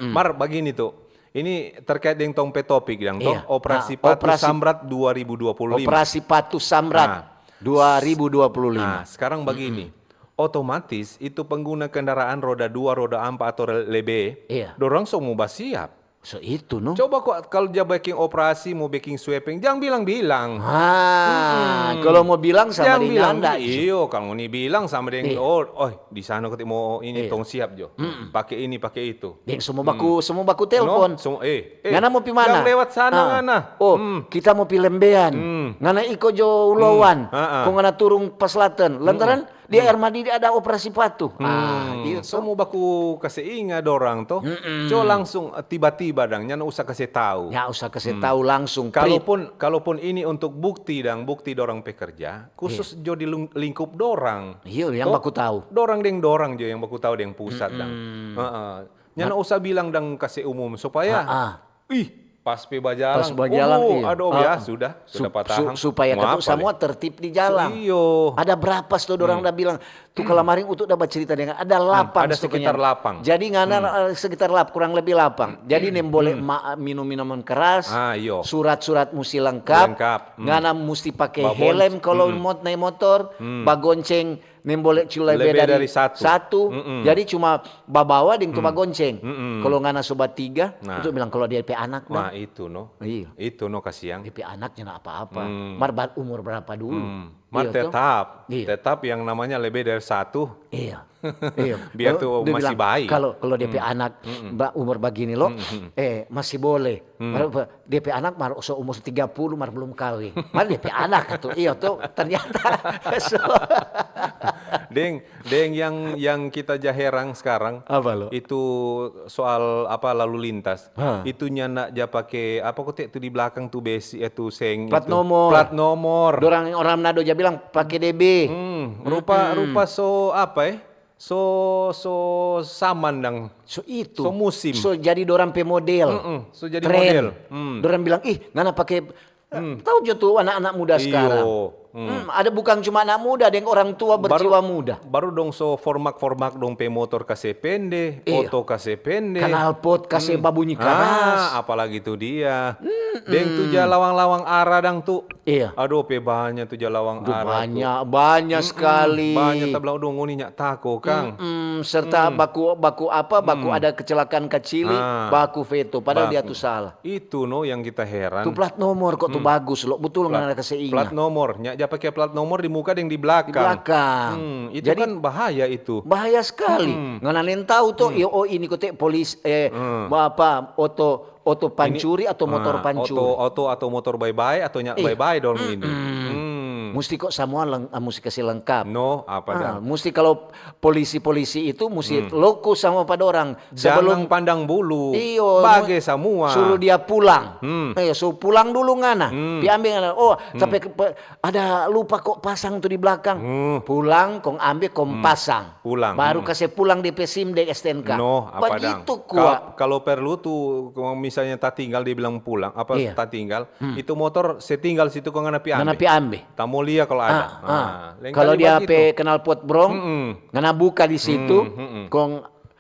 Mar, bagini tu. Ini terkait deng tong pe topik dang, to? Operasi Patu Samrat dua ribu dua puluh lima. Operasi Patu Samrat dua ribu dua puluh lima. Nah, sekarang bagini. Otomatis itu pengguna kendaraan roda dua, roda ampa atau lebe, dorang so mo basiap. So itu, no? Coba kok kalau dia bikin operasi, mau bikin sweeping, jangan bilang-bilang. Ah, kalau mau bilang sama Jangan deng bilang, nyanda. iyo, kalau ngoni bilang sama deng, Iya. oh, oh, di sana kau mau ini tong siap jo. Pakai ini, pakai itu. Deng semua baku, semua baku telpon. No, semua, eh, eh, Ngana mau pi mana? Yang lewat sana Ah. ngana. Oh, Hmm. kita mau pi Lembean. Hmm. Ngana iko jo Ulawan. Ah, ah. Kong ngana turung pa Selatan. Lantaran di Air Madidi ada operasi patu. Ah, Hmm, iya. So mau baku kase inga dorang to. Co langsung eh, tiba-tiba dang, nyanda usah kase tahu. Ya usah kase tahu langsung. Prit. Kalaupun kalaupun ini untuk bukti dang, bukti dorang pe kerja, khusus jo di lung- lingkup dorang. Iya, yang To, baku tahu. Dorang deng dorang jo yang baku tahu deng pusat dang. Heeh. Nyanda usah bilang dang kase umum supaya Ah, ah. ih pas pe bajalang. Pas bajalang, Oh, iya. Aduh, Ah, ya ah. sudah, Su- sudah patahang. su- supaya Maaf, kata semua le. Tertib di jalang. Iyo. Ada berapa sto dorang da bilang? Tu kalaring utuk da bacerita dengan ada lapang Ada sto sekitar konyang. lapang. Jadi ngana eh, sekitar lap kurang lebih lapang. Jadi nem boleh ma- minum minuman keras. Ah, iyo. Surat-surat musti lengkap. Lengkap. Hmm. Ngana musti pakai Babon- helm kalau mot naik motor. Bagonceng nem boleh cuma lebih Lebih dari, dari satu. satu. Jadi cuma babawa deng tu bagonceng. Kalau ngana sobat tiga, Nah. itu bilang kalau dia pe anak dang. Nah, itu no. Iya. Itu no kasiang. Dia pe anak nyanda apa-apa. Mar bar umur berapa dulu? Hmm. Mar Iya, toh? tetap, Iya. tetap yang namanya lebih dari satu. Iya. Iya. Biar Dia- tu dia masih bilang, bayi. Kalau kalau dia pe anak ba- umur bagini lo, eh masih boleh. Mar- Dia pe anak mar so umur tiga puluh mar belum kawin. Mar dia pe anak tu. Iya tuh ternyata. So, Deng, deng yang yang kita jaherang sekarang. Apa lo? Itu soal apa lalu lintas. Ha. Itu nyanda ja pake apa kote tu di belakang tu besi eh, tu seng Plat itu. Nomor. Plat nomor. Dorang orang Manado ja bilang pakai D B. Hmm, rupa rupa so apa eh? So so saman dang. So itu. So musim. So jadi dorang pe model. Mm-mm, so jadi Tren. Model. Hmm. Dorang bilang, "Ih, ngana pakai." Tahu jo tu anak-anak muda Iyo. sekarang. Hmm, ada bukan cuma anak muda, deng orang tua berjiwa muda. Baru dong so formak-formak dong pe motor kase pende, Iyo. Oto kase pende. Knalpot kase babunyi keras. Ah, apalagi tu dia. Deng tu ja lawang-lawang ara dang tu. Iya. Aduh, pe banya tu ja lawang Aduh, ara tu. Banyak, banyak sekali. Banya tablang dong ngoni nya tako kang. Mm, serta baku baku apa? Baku ada kecelakaan kacili, Ah. baku veto. Padahal dia tu salah. Itu no yang kita heran. Tu plat nomor kok tu bagus lo, betul ngana kase inga. Plat nomor, nya ja pake plat nomor di muka deng di belakang. Di belakang. Hmm, itu Jadi kan bahaya itu. Bahaya sekali. Ngana neng tahu to, yo oh ini kote polis eh apa oto oto pancuri atau motor Ah, pancuri. Oto, oto atau motor bye-bye atau nya bye-bye dong ini. Hmm. Musti kok semua leng, ah, musti kasih lengkap. No, apa Ah, dang? Musti kalau polisi-polisi itu musti lokus sama pada orang Jangan pandang bulu. Iyo, Bage semua. Suruh dia pulang. Hmm. Eh, suruh pulang dulu ngana. Pi ambe ngana. Oh, tapi ke- pe- ada lupa kok pasang tu di belakang. Pulang, kong ambe, kong pasang. Pulang. Baru kase pulang D P SIM deng S T N K. No, apa dang? Begitu Kalau kuat. Kalau perlu tu, kalau misalnya tatinggal dia bilang pulang, apa Iya. tatinggal, itu motor saya tinggal situ kong ngana pi ambe. Ngana pi ambe. Tamo lia kalau ada. Ah, ah. Lain Kalau kali dia bagitu. pe knalpot brong, Mm-mm. ngana buka di situ, Mm-mm. kong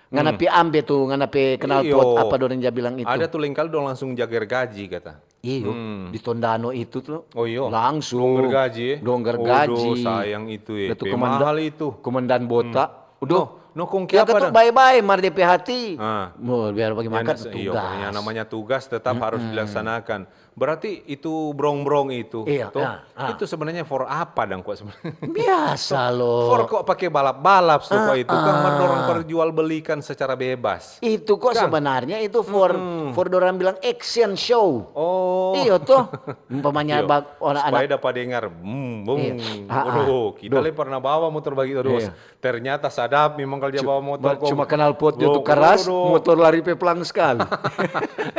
ngana pi ambe tu, ngana pe knalpot Iyo. apa dorang ja bilang itu. Ada tu lain kali dong langsung jager gaji kata. Iyo, di Tondano itu tuh. Oh, iyo. Langsung. Dong gergaji, eh? Dong Waduh, gergaji. sayang itu, eh. Datu Pe komandan, mahal itu. Komandan Bota. Udah. No, no, kong Ya kiapa ketuk dang? Baik-baik, mar D P hati. Ah. Mau biar bagaimana Yang, iyo, tugas. Yang namanya tugas tetap harus dilaksanakan. Berarti itu brong-brong itu, Iya, toh, ah, ah. Itu sebenarnya for apa dang kok sebenarnya? Biasa loh. For kok pakai balap-balap suka Ah, itu kan ah. mendorong perjual belikan secara bebas. Itu kok Kang. Sebenarnya itu for for dorang bilang action show. Oh. Iyo toh. Umpamanya Iyo. bag- orang Supaya anak. Dapat dengar. Hmm, boom. Iya. Ah, ah. Waduh, kita Duh. le pernah bawa motor begitu terus. Iya. Ternyata sadap memang kalau dia bawa motor. Ba- cuma knalpot dia tu keras, motor lari pe pelang sekali.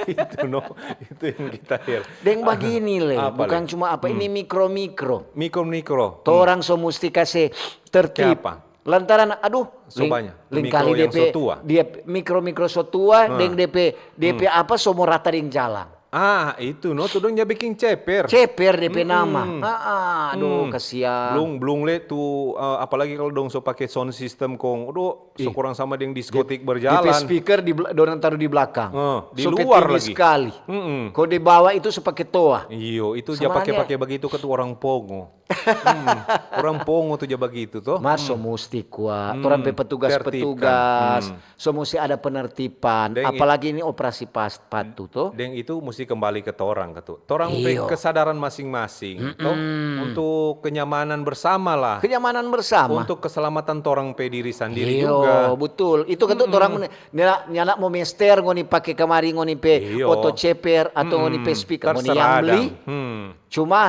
Itu no, itu yang kita hear. Deng bagini le, Apa bukan le? Cuma apa ini mikro-mikro. Mikro-mikro. Torang so musti kase tertib. Kiapa? Lantaran aduh, So banyak. Lain Mikro kali yang depe so tua. Dia mikro-mikro so tua, deng depe depe apa so mo rata deng jalang. Ah, itu no, tu dong ja biking ceper. Ceper depe nama. Ah, ah, aduh, kasiang. Blung blung le tu, eh, apalagi kalu dong so pake sound system kong, aduh, so kurang sama deng diskotik berjalan. Depe speaker di bla- dorang taru di blakang. Eh, di So luar ketinggi lagi. Sekali. Mm-mm. Kong di bawah itu so pake toa. Iyo, itu ja Sebenarnya- pake-pake bagitu ka tu orang pongo. Hmm, orang pongo tu ja bagitu to. Mar so musti kwa, torang pe petugas-petugas, so musti ada penertiban, Deng i- apalagi ini operasi pas patu to. Deng itu musti kembali ke torang ka tu. Torang pe Iyo. Kesadaran masing-masing to. Untuk kenyamanan bersama lah. Kenyamanan bersama. Untuk keselamatan torang pe diri sandiri Iyo, juga. Betul. Itu kan tu torang men- nyanda, nyanda mo mester ngoni pake kamari ngoni pe Iyo. oto ceper atau ngoni pe speaker, ngoni Terserah yang beli. Dang. Hmm. Cuma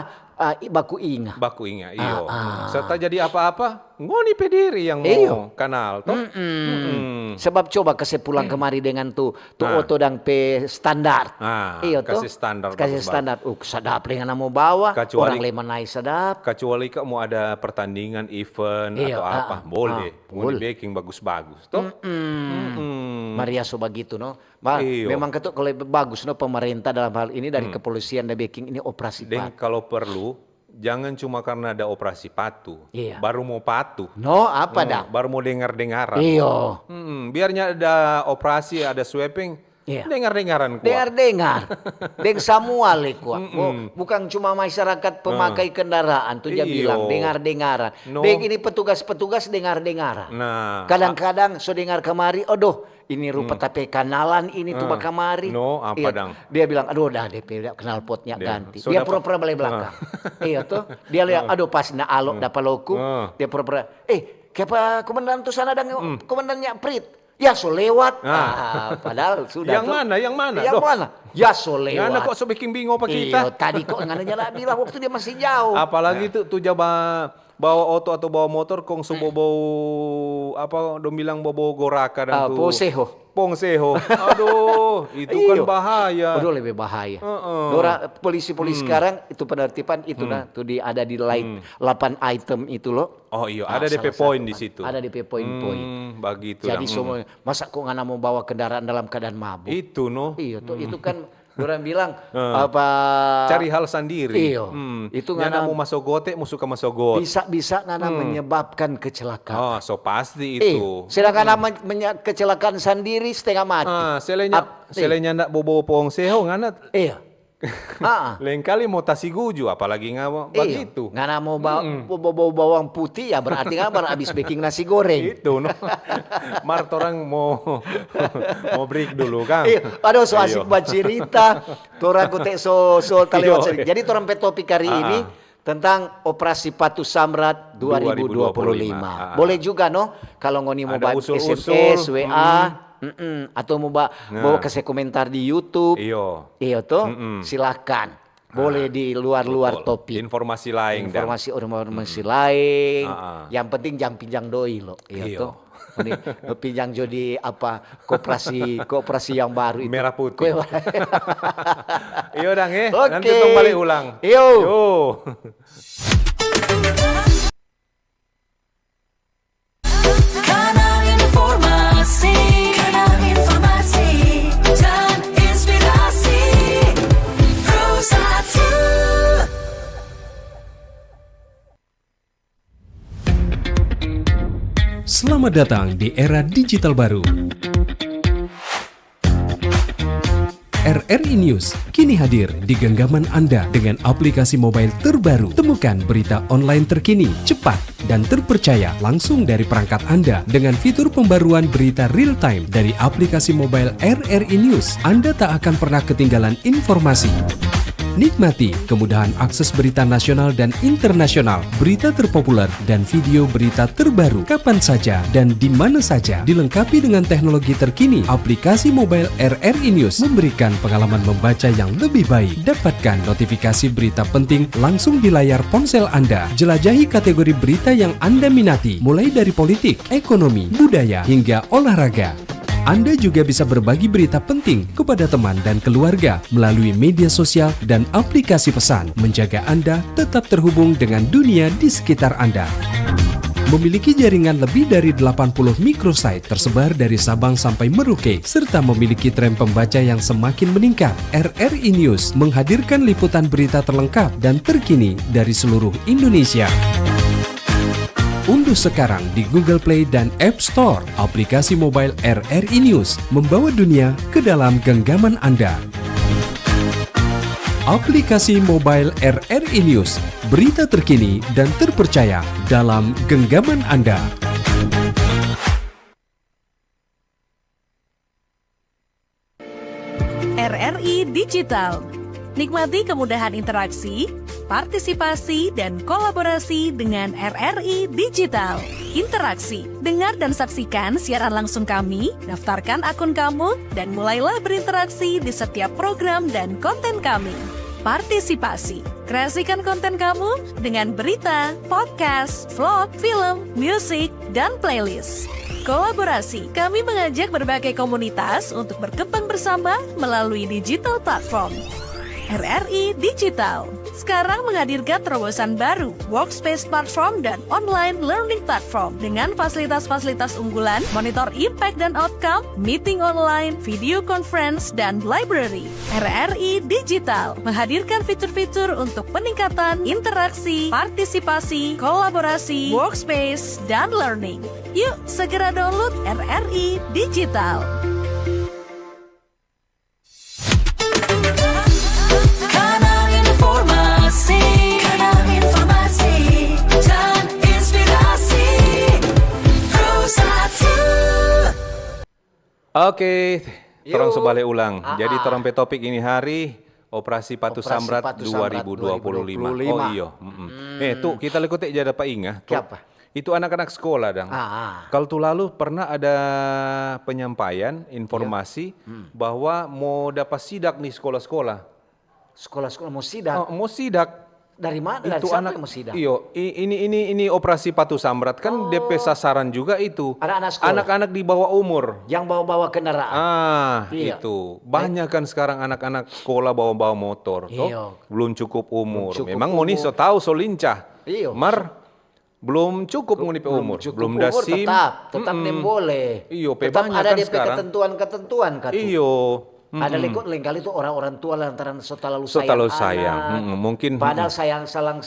ah, i- baku inga. Baku inga, iyo. Ah, ah. Serta jadi apa-apa, ngoni pe diri yang mau Iyo. Kanal to. Mm-mm. Sebab coba kase pulang kemari dengan tu tu oto dang pe standar. Ah, Iyo to. Kase standar Kase bagus-bagus. Standar. Uh, sadap lei ngana mo bawa. Kecuali- Orang lei manai sadap. Kecuali kau mau ada pertandingan, event Iyo, atau ah, apa, ah, boleh. ah, Mau boleh. Dibikin bagus-bagus to. Mm-mm. Maria so bagitu no. Ma- Iyo. Memang ketuk kalau bagus no pemerintah dalam hal ini dari kepolisian da bikin ini operasi Dan pat. Kalau perlu, jangan cuma karena ada operasi patu, Iya. Baru mau patu. No apa Hmm, dah? Baru mau dengar-dengaran. Iyo. Hmm, biarnya ada operasi, ada sweeping, Iya. Dengar-dengaran kwa. Dengar-dengar. Deng samua le kwa. Bu- Bukan cuma masyarakat pemakai kendaraan tu ja Iyo. Bilang dengar-dengaran. No. Deng ini petugas-petugas dengar-dengaran. Nah, Kadang-kadang so dengar kamari, aduh ini rupa tapi kanalan ini tu bakamari. No, apa Iya, dang? Dia bilang, aduh dah depe knalpotnya Dia, ganti. so Dia dapat- pura-pura bale blakang. Iya tuh. Dia lihat, aduh pas na alok dapa loku. Ah. Dia pura-pura, eh, kiapa komandan tu sana dang komandannya Prit? Ya so lewat. Ah, padahal sudah Yang tuh. Mana? Yang mana? Yang Doh. Mana? Ya so lewat. Ngana kok so bikin bingo pa kita? Iyo, tadi kok ngana nyanda bilang waktu dia masih jauh. Apalagi tuh tuh ja ba- bawa oto atau bawa motor kong so bobo apa dong bilang bobo goraka dang Ah, tuh. Pongseho. Pongseho. Aduh, itu kan Iyo. Bahaya. Aduh lebih bahaya. Heeh. Dora polisi-polisi sekarang itu penertiban itu nah tuh di ada di lain delapan item itu loh. Oh iyo, Ah, ada depe salah poin satu di kan. Situ. Ada depe poin-poin. Hmm, bagitu Jadi dang. Semua masa kok ngana mau bawa kendaraan dalam keadaan mabuk? Itu no. Iyo tuh itu kan orang bilang apa Cari hal sandiri. Iyo. Hmm. Itu Nyanda ngana- mau masogote, mau suka masogot. Bisa-bisa ngana menyebabkan kecelakaan. Oh, so pasti Eh, itu. sedangkan nama menya- kecelakaan sandiri setengah mati. Ah, selenya Ap- selenya ndak bobo pongseho ngana Iya. Ah, lengkali mau tasiguju apalagi ngana Iyo, bagitu. Ngana mau bawa, bawa, bawa bawang putih ya berarti ngana baru habis bikin nasi goreng. Itu no. Mar torang mau mau break dulu kan. Iya, aduh so asik bacerita. Torang kote so so talewat Iyo. Sedikit. Jadi torang pe topik hari ini tentang operasi Patu Samrat dua ribu dua puluh lima. Dua ribu dua puluh lima. Ah. Boleh juga no kalau ngoni mau Ada buat usul-usul. S M S, W A, mm-mm, atau mau ba- mau kasih komentar di YouTube. Iyo. Iyo tuh, silakan. Boleh di luar-luar Betul. Topik. Informasi lain dang. Informasi informasi lain. Ah, ah. Yang penting jangan pinjang doi lo. Iyo Iyo. Tuh. Ini pinjang jadi apa koperasi koperasi yang baru itu. Merah putih. Kue- Iyo dang eh. Oke. Nanti tong balik ulang. Yo. Yo. Kanal informasi, kanal informasi dan inspirasi. Pro satu. Selamat datang di era digital baru. R R I News kini hadir di genggaman Anda dengan aplikasi mobile terbaru. Temukan berita online terkini, cepat, dan terpercaya langsung dari perangkat Anda dengan fitur pembaruan berita real time dari aplikasi mobile R R I News. Anda tak akan pernah ketinggalan informasi. Nikmati kemudahan akses berita nasional dan internasional, berita terpopuler, dan video berita terbaru kapan saja dan di mana saja. Dilengkapi dengan teknologi terkini, aplikasi mobile R R I News memberikan pengalaman membaca yang lebih baik. Dapatkan notifikasi berita penting langsung di layar ponsel Anda. Jelajahi kategori berita yang Anda minati, mulai dari politik, ekonomi, budaya, hingga olahraga. Anda juga bisa berbagi berita penting kepada teman dan keluarga melalui media sosial dan aplikasi pesan, menjaga Anda tetap terhubung dengan dunia di sekitar Anda. Memiliki jaringan lebih dari delapan puluh microsite tersebar dari Sabang sampai Merauke, serta memiliki tren pembaca yang semakin meningkat. R R I News menghadirkan liputan berita terlengkap dan terkini dari seluruh Indonesia. Unduh sekarang di Google Play dan App Store aplikasi mobile R R I News, membawa dunia ke dalam genggaman Anda. Aplikasi mobile R R I News, berita terkini dan terpercaya dalam genggaman Anda. R R I Digital. Nikmati kemudahan interaksi, partisipasi, dan kolaborasi dengan R R I Digital. Interaksi, dengar dan saksikan siaran langsung kami, daftarkan akun kamu, dan mulailah berinteraksi di setiap program dan konten kami. Partisipasi, kreasikan konten kamu dengan berita, podcast, vlog, film, musik, dan playlist. Kolaborasi, kami mengajak berbagai komunitas untuk berkembang bersama melalui digital platform. R R I Digital sekarang menghadirkan terobosan baru, Workspace Platform dan Online Learning Platform, dengan fasilitas-fasilitas unggulan, monitor impact dan outcome, meeting online, video conference, dan library. R R I Digital menghadirkan fitur-fitur untuk peningkatan interaksi, partisipasi, kolaborasi, workspace, dan learning. Yuk, segera download R R I Digital. Kanal informasi, kanal informasi dan inspirasi. Pro satu. Oke, torang so bale ulang. Jadi, torang pe topik ini hari, Operasi Patu Samrat dua ribu dua puluh lima. Oh, iyo. Eh, tu, kita lei kote ja dapa inga, tu. Itu anak-anak sekolah, dang. Kalu tu lalu pernah ada penyampaian, informasi bahwa mo dapa sidak ni sekolah-sekolah. Sekolah-sekolah mo sidak? Oh, mo sidak. Dari mana? Dari siapa yang mo sidak? Iyo, ini, ini, ini Operasi Patu Samrat kan, de pe sasaran juga itu anak-anak sekolah. Anak-anak di bawah umur. Yang bawa-bawa kendaraan. Ah, itu. Banyak kan sekarang anak-anak sekolah bawa-bawa motor, to? Belum cukup umur. Memang ngoni so tau, so lincah. Iyo. Mar, belum cukup ngoni pe umur, belum da sim. Tetap, tetap nem boleh. Iyo, pe banyak kan sekarang. Tetap ada de pe ketentuan-ketentuan, katu. Iyo. Ada lei ko lengkali tu orang-orang tua lantaran so talalu sayang. So talalu sayang. Mungkin, padahal sayang salah,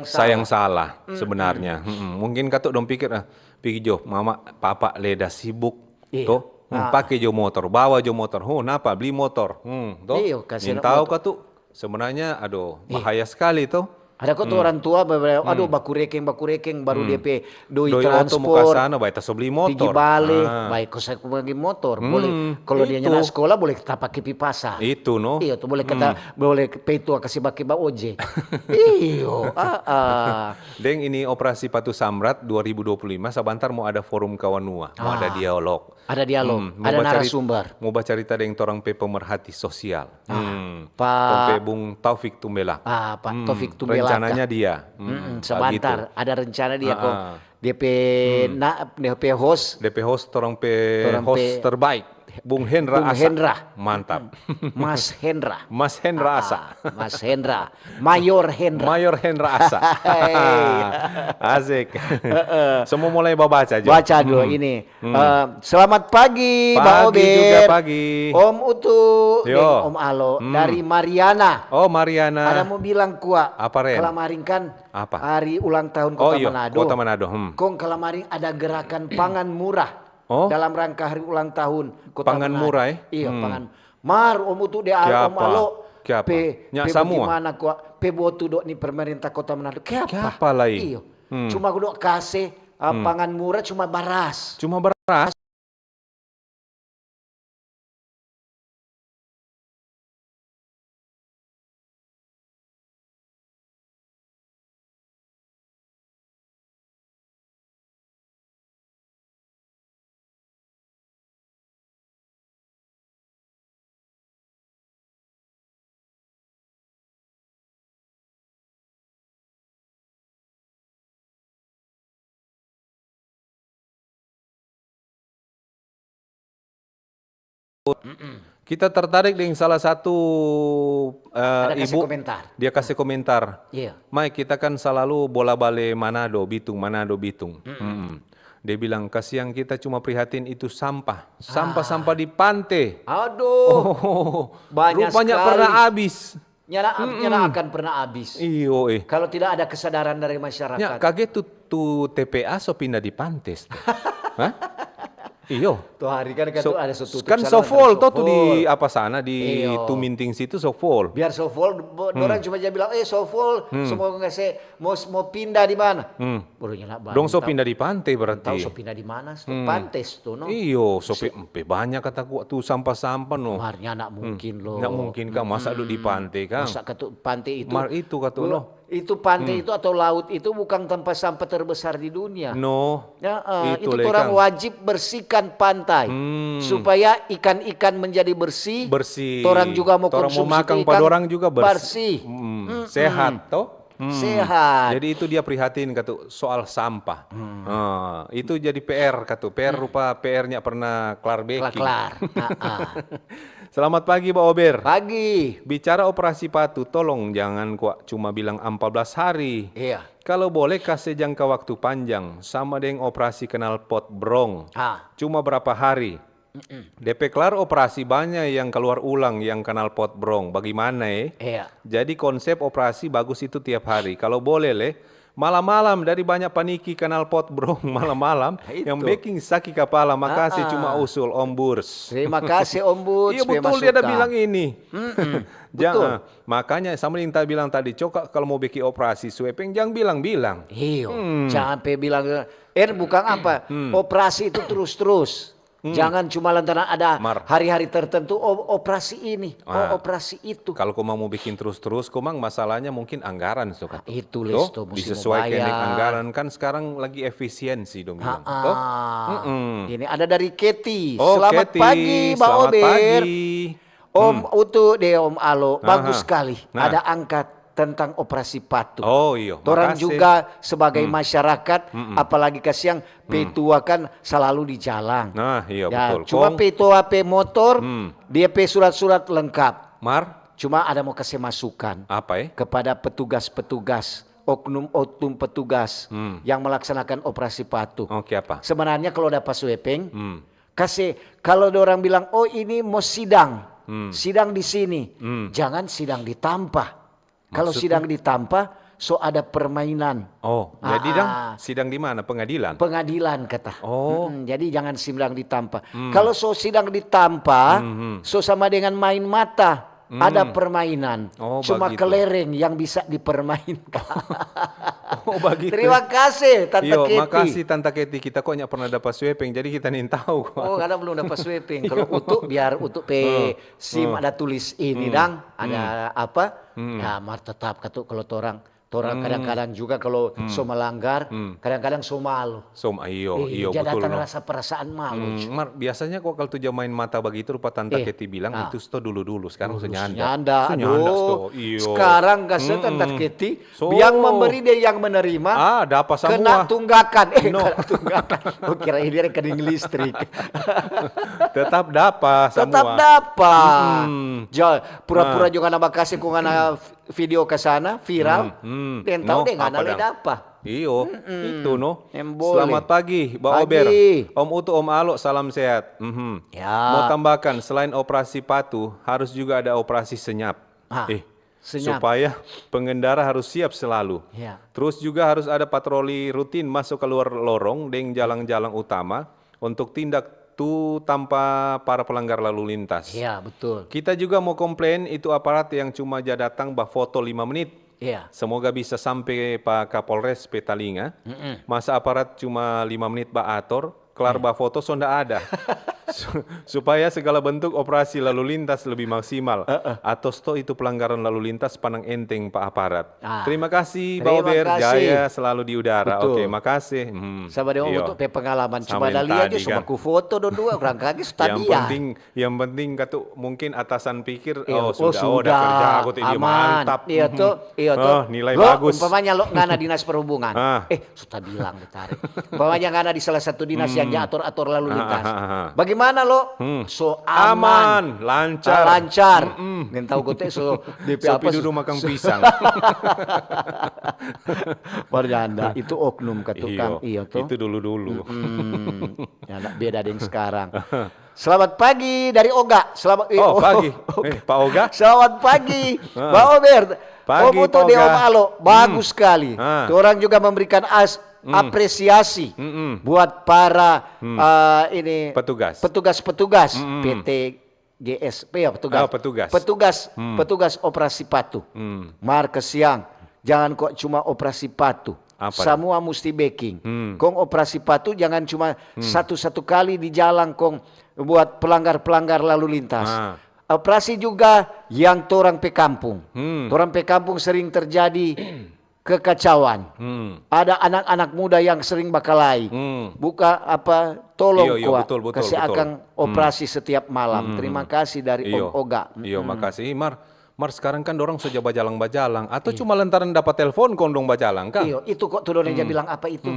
sayang salah sebenarnya. Mungkin katu dong pikir, "Ah, pigi jo, mama, papa lei da sibuk." Iyo. To? Pake jo motor, bawa jo motor. Huh, napa? Bli motor. Hmm, to? Iyo, kasi motor. Nintau katu. Sebenarnya, aduh, bahaya skali to. Ada ko tu orang tua, aduh, bakurekeng, bakurekeng, baru de pe doi transpor, pigi bale, bae ta so bli motor. Bae ko sa ko bali motor. Boleh, kalo dia nyanda skola, boleh ta pake pi pasa. Itu, no. Iyo, tu boleh kata, boleh pe tua kasi pake ba ojek. Iyo, ah, ah. Deng ini Operasi Patu Samrat dua ribu dua puluh lima, sabantar mo ada forum kawanua, mo ada dialog. Ada dialog, ada narasumber. Mo bacarita deng torang pe pemerhati sosial. Tong pe Bung Taufik Tumbelak. Ah, Pak Taufik Tumbelak. Rencananya dia. Sabantar, ada rencana dia kong. De pe, na, de pe host. De pe host, torang pe host terbaik. Bung Hendra Asa. Mantap. Mas Hendra. Mas Hendra Asa. Mas Hendra. Mayor Hendra. Mayor Hendra Asa. Asik. So mo mulai babaca jo. Baca dulu ini. Eh, selamat pagi, Bang Obed. Pagi juga, pagi. Om Utu deng Om Alo dari Mariana. Oh, Mariana. Ada mo bilang kwa. Apa, Ren? Kalamaring kan hari ulang tahun Kota Manado. Kota Manado. Kong kalamaring ada gerakan pangan murah dalam rangka hari ulang tahun Kota Manado. Pangan murah, eh? Iyo, pangan. Mar, Om Utu deng Om Alo. Kiapa? Pe, pe bagimana kwa? Pe botu do ni pemerintah Kota Manado. Kiapa? Kiapa lai? Iyo. Cuma do kase, ah, pangan murah cuma baras. Cuma baras. Kita tertarik dengan salah satu eh, Ada kasih ibu. Komentar. Dia kasih komentar. Iya. Mai, kita kan selalu bola bale Manado, Bitung, Manado, Bitung. Mm-mm. Dia bilang, kasihan kita cuma prihatin itu sampah. Sampah-sampah di pante. Aduh. Oh, Banyak rupanya sekali. Pernah habis. Nyana, nyana akan pernah habis. Iyo eh. Kalau tidak ada kesadaran dari masyarakat. Ya, kaget tuh, tuh T P A so pindah di Pantes tuh. Hah? Iyo. Tuh hari kan, kan So- tuh ada so tutup Kan sana, so ada full so tuh di full. apa sana di Iyo. Tuminting situ so full. Biar so full, bo- orang cuma jadi bilang, eh so full, semua ngasih mau mau pindah di mana? Hmm. Baru nyana Dong so bantau. Pindah di Pantes Tahu berarti. So pindah di mana? So Pantes tuh no. Iyo, so pe, pe banyak kata gua tuh sampah-sampah no. Mar nyana mungkin loh. Nggak mungkin kan masa lu di Pante kan. Masa ke tu Pante itu. Mar itu kata Bu- no. Itu Pante itu atau laut itu bukan tempat sampah terbesar di dunia. No. Ya, eh, Itu itu le, orang Kang. Wajib bersihkan pantai Hmm. supaya ikan-ikan menjadi bersih. Bersih. Orang juga mau Orang mau konsumsi makan ikan pada orang juga bersih. bersih. Mm, sehat toh. Mm. Sehat. Jadi itu dia prihatin kata soal sampah. Ah, itu jadi P R kata P R rupa P R-nya pernah kelar beki. Kelar. Ah, ah. Selamat pagi Ba Ober. Pagi. Bicara operasi patu, tolong jangan kwa cuma bilang empat belas hari. Iya. Kalau boleh kasih jangka waktu panjang, sama deng operasi knalpot brong. Ah. Cuma berapa hari? Depe klar operasi banya yang keluar ulang yang knalpot brong. Bagimana eh? Iya. Jadi konsep operasi bagus itu tiap hari. Kalau boleh le, malam-malam dari banyak paniki knalpot brong malam-malam Itu. Yang beking saki kapala. Makasih Ah, cuma ah. usul Om Burs. Terima kasih Om Bud. Iya betul dia ada bilang ini. Mm-mm. Ja, Betul. eh, makanya sama yang tak bilang tadi, coba kalau mau bikin operasi sweeping jangan bilang-bilang. Iyo, jangan pe bilang, eh bukan apa, operasi itu terus-terus. Jangan cuma lantaran ada Mar. Hari-hari tertentu, oh operasi ini, Ah. Oh operasi itu. Kalau kau mau bikin terus-terus, kau mang masalahnya mungkin anggaran suka. Itu les tuh, mesti Disesuaikan mau dengan bayar. Anggaran kan sekarang lagi efisiensi dong bilang. Ah, Toh? ah. Mm-mm. Ini ada dari Keti. Oh, Selamat Keti, pagi, Mbak selamat Ober. Pagi. Om Utu deh, Om Alo. Bagus Aha. Sekali. Nah. Ada angkat tentang operasi patu. Oh, iyo. Torang Makasih. Juga sebagai masyarakat, apalagi kasiang, petua kan selalu di jalan. Nah, iya, Ya, betul. Cuma Kong. Petua pe motor, Hmm. Dia pe surat-surat lengkap. Mar, Cuma ada mau kasih masukan apa eh? Kepada petugas-petugas, oknum-oknum petugas Hmm. Yang melaksanakan operasi patu. Oke, apa? Sebenarnya kalau dapat sweeping, Hmm. kasih, kalau ada orang bilang, oh ini mau sidang, Hmm. Sidang di sini, Hmm. Jangan sidang di tampa. Kalau Maksudnya? Sidang di tampa, so ada permainan. Oh, Ah, jadi dang ah. Sidang di mana? Pengadilan? Pengadilan kata. Oh. Mm-mm, jadi jangan sidang di tampa. Kalau so sidang di tampa, Mhm. So sama dengan main mata. Ada permainan. Oh, Cuma bagitu. Kelereng yang bisa dipermainkan. Oh, begitu. Terima kasih, Tante Iyo, Keti. Makasih Tante Keti. Kita kok nggak pernah dapat sweeping, jadi kita nih tahu. Oh, karena belum dapat sweeping. Kalau Utu biar Utu pe SIM ada tulis ini dang, ada apa? Ya, mar tetap katu kalau torang, torang kadang-kadang juga kalau so melanggar, kadang-kadang so malu. So, iyo, Eh, iyo jadi betul. Datang No. Rasa perasaan malu. Hmm, mar, biasanya kok kalau tuh jam main mata begitu rupa Tante Eh, Keti bilang ah. itu sto dulu-dulu, sekarang so Dulu nyanda. nyanda, So nyanda aduh. sto, iyo. Sekarang gak Mm-mm. Tante Keti, So. Yang memberi dia yang menerima. Ah, dapat Kena semua. tunggakan. Eh, No. Kena tunggakan. Oh, kira ini rekening listrik. Tetap dapat semua. Tetap dapat. Mm-mm. Jo, pura-pura Nah. Juga nambah kasih kong ngana video ke sana, viral. Hmm, hmm. Den tahu No, deh ngana apa le dang? Dapa. Iyo, itu no. Em, boleh. Selamat pagi, Ba Pagi. Ober. Om Utu, Om Alo, salam sehat. Mhm. Ya. Mau tambahkan, selain operasi patu, harus juga ada operasi senyap. Ah, eh, senyap. Supaya pengendara harus siap selalu. Ya. Terus juga harus ada patroli rutin masuk keluar lorong deng jalang-jalang utama untuk tindak tu tanpa para pelanggar lalu lintas. Ya, betul. Kita juga mau komplain itu aparat yang cuma ja datang bafoto lima menit. Iya. Semoga bisa sampe pa Kapolres pe talinga. Masa aparat cuma lima menit baator, klar bafoto so nda ada. Su- supaya segala bentuk operasi lalu lintas lebih maksimal. Atau sto itu pelanggaran lalu lintas pandang enteng pa aparat. Ah. Terima kasih, Ba Ober. Jaya selalu di udara. Oke, makasih. Hmm, Sama dong untuk pe pengalaman. Cuma ada lihat aja, cuma ku foto dong dua, orang kage sudah. Yang penting Yang penting katu mungkin atasan pikir, oh, sudah, oh, sudah kerja aku, ini mantap. Iya tuh, iya tuh. Nilai bagus. Umpamanya lo ngana dinas perhubungan. Eh, sudah bilang ditarik. Umpamanya ngana di salah satu dinas yang dia ator-ator lalu lintas. Bagaimana lo? So aman. Aman, lancar. Ah, lancar. Nintau kote so depe apa, so dudu makang pisang. Bercanda, itu oknum ka tukang, iyo, iyo to. Itu dulu-dulu. Ya, ndak beda deng sekarang. Selamat pagi dari Oga. Selamat, eh, oh, pagi. Eh, Pak Oga. Selamat pagi, Pak Ober. Pagi, Om Utu Pak deng Oga. Om Alo, bagus sekali. Torang juga memberikan as-, apresiasi buat para, eh, ini, petugas. Petugas-petugas P T G S P, ya, petugas. Ah, petugas. Petugas, petugas operasi patu. Mar kasiang, jangan kok cuma operasi patu. Apa dong? Samua musti beking. Kong operasi patu jangan cuma satu-satu kali di jalang kong buat pelanggar-pelanggar lalu lintas. Ah. Operasi juga yang torang pe kampung. Torang pe kampung sering terjadi kekacauan. Ada anak-anak muda yang sering bakalae. Buka apa, tolong. Iyo, iyo, kwa, betul, betul, kase betul. Akang operasi setiap malam. Terima kasih dari Om Oga. Iyo, makasih. Mar, Mar, sekarang kan dorang so ja bajalang-bajalang. Atau cuma lantaran dapa telfon kong dong bajalang, ka? Iyo, itu kok tu dong ja bilang apa itu?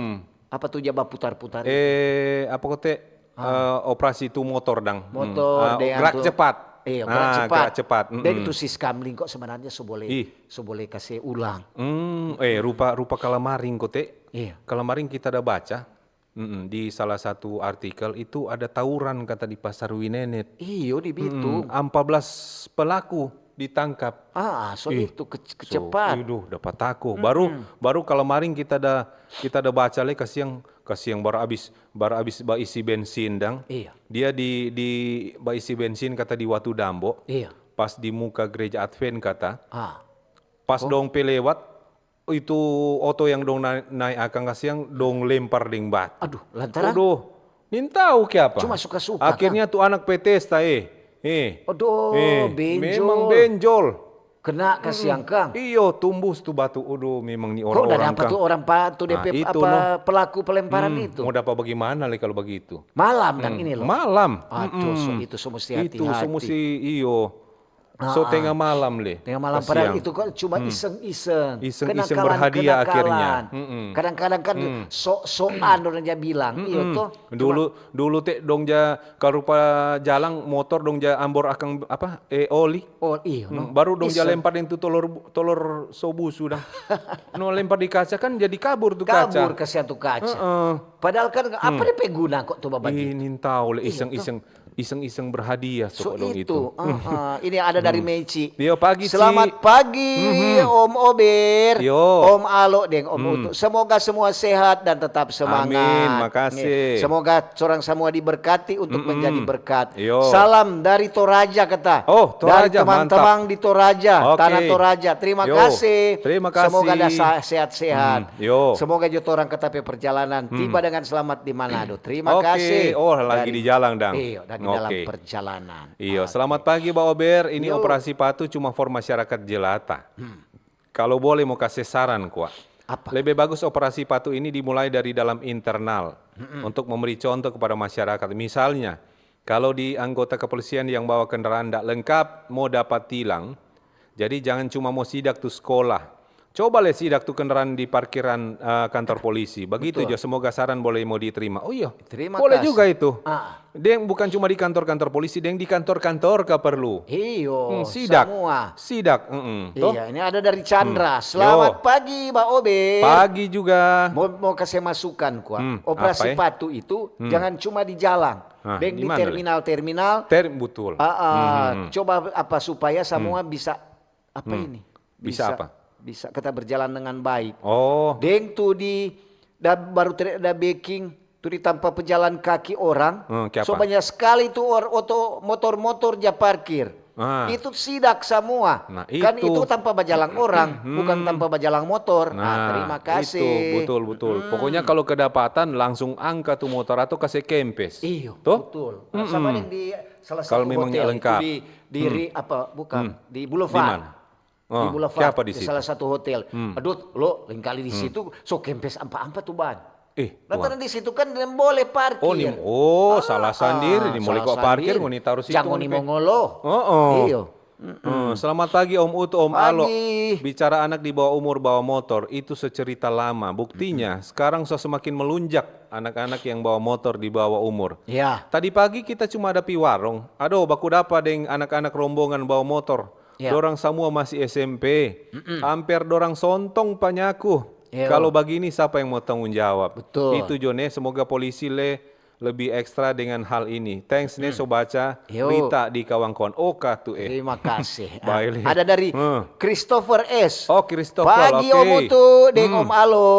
Apa tu ja baputar-putar itu? Eh, apa kote? Eh, operasi tu motor dang. Motor, ah, deng gerak tu cepat. Iyo, gerak cepat. Gerak cepat. Deng tu si Skamling kok sebenarnya so boleh, so boleh kase ulang. Hmm, eh, rupa, rupa kalamaring kote. Iyo. Kalamaring kita ada baca, di salah satu artikel itu ada tawuran kata di Pasar Winenet. Iyo, di Bitung. Ampa belas pelaku ditangkap. Ah, so itu kece-, kecepat. Iduh, dapa tako. Baru, baru kalamaring kita ada, kita ada baca le, kasiang, kasiang baru abis, baru abis baisi bensin dang. Iya. Dia di, di baisi bensin kata di Watu Dambo. Iya. Pas di muka gereja Advent kata. Ah. Pas dong pe lewat, itu oto yang dong na-, nae akang kasiang, dong lempar deng batu. Aduh, lantaran? Aduh, nintau kiapa. Cuma suka-suka, akhirnya tu anak pe testa, eh. Eh. Aduh, benjol. Memang benjol. Kena kasiang kang. Iyo, tumbus tu batu. Aduh, memang ni orang-orang kang. Kok dapa tu orang pa-, tu depe apa, pelaku pelemparan itu? Mau dapa bagimana le kalu bagitu? Malam dang ini lo. Malam. Aduh, so, itu so musti hati-hati. Itu so musti, iyo. So tenga malam le. Tenga malam, padahal itu kan cuma iseng-iseng. Iseng-iseng berhadiah akhirnya. Kenakalan-kenakalan. Kadang-kadang kan sok-sokan orang ja bilang, iyo toh. Dulu, dulu te dong ja kalu rupa jalang motor dong ja ambor akang apa, eh, oli. Oh, iyo, no. Baru dong ja lempar deng tu tolor bu-, tolor sobu sudah. No lempar di kaca kan jadi kabur tu kaca. Kabur kasiang tu kaca. Padahal kan apa depe guna kok tu babagitu? Ih, nintau le, iseng-iseng. Iseng-iseng berhadiah so dong itu. Ini ada dari Meici. Yo, pagi, Ci. Selamat pagi, Om Ober, Om Alo, deng Om Utu. Semoga semua sehat dan tetap semangat. Amin, makasih. Semoga torang samua diberkati untuk menjadi berkat. Salam dari Toraja, kata. Oh, Toraja, mantap. Dari teman-teman di Toraja, Tanah Toraja. Terima kasih. Terima kasih. Semoga ada sa-, sehat-sehat. Semoga jo torang kata pe perjalanan tiba dengan selamat di Manado. Terima kasih. Oh, lagi di jalang dang. Iyo, lagi dalam perjalanan. Iyo, selamat pagi, Ba Ober. Ini operasi patu cuma for masyarakat jelata. Kalo boleh mo kase saran kwa. Apa? Lebe bagus operasi patu ini dimulai dari dalam internal untuk memberi contoh kepada masyarakat. Misalnya, kalo di anggota kepolisian yang bawa kendaraan ndak lengkap, mo dapat tilang, jadi jangan cuma mo sidak tu skolah. Coba le sidak tu kendaraan di parkiran, eh, kantor polisi. Bagitu jo, semoga saran boleh mo diterima. Oh iyo, boleh juga itu. Deng bukan cuma di kantor-kantor polisi, deng di kantor-kantor ka perlu. Iyo, sidak. Samua. Sidak, mm-mm. Iya, ini ada dari Chandra. Selamat pagi, Ba Obe. Pagi juga. Mau, mau kasih masukan, kwa. Operasi patu itu jangan cuma di jalang. Deng di terminal-terminal. Betul. Coba apa supaya samua bisa apa ini? Bisa apa? Bisa kita berjalan dengan baik. Oh. Deng tu di, da, baru ter-, da beking, tu di tampa pejalan kaki orang. So banyak skali tu or-, oto, motor-motor ja parkir. Itu sidak samua. Kan itu tampa bajalang orang, bukan tampa bajalang motor. Nah, terima kasih. Itu, betul, betul. Pokoknya kalo kedapatan, langsung angka tu motor atau kase kempes. Iyo, betul. Sama deng di salah satu hotel itu di, di ri-, apa, bukan, di Boulevard. Di Boulevard, di salah satu hotel. Aduh, lo lain kali di situ, so kempes ampa-ampa tu ban. Lantaran di situ kan boleh parkir. Oh, salah sandiri, ni boleh kwa parkir, ngoni taruh situ. Jangan ngoni mo ngolo. Iyo. Hmm, selamat pagi Om Utu, Om Alo. Pagi. Bicara anak di bawah umur bawa motor, itu secerita lama. Buktinya, sekarang so semakin melunjak anak-anak yang bawa motor di bawah umur. Ya. Tadi pagi kita cuma ada pi warung. Aduh, baku dapa deng anak-anak rombongan bawa motor. Ya. Dorang samua masih S M P. Amper dorang sontong pa nyaku. Yo. Kalau bagini, sapa yang mo tanggung jawab? Betul. Itu jo ne, semoga polisi le lebih ekstra dengan hal ini. Thanks ne, so baca Yo. Rita di Kawangkoan. Oh, katu eh. Terima kasih. Baik. Ada dari Hmm. Christopher S. Oh, Christopher, Pagi oke. Om Utu deng Om Alo.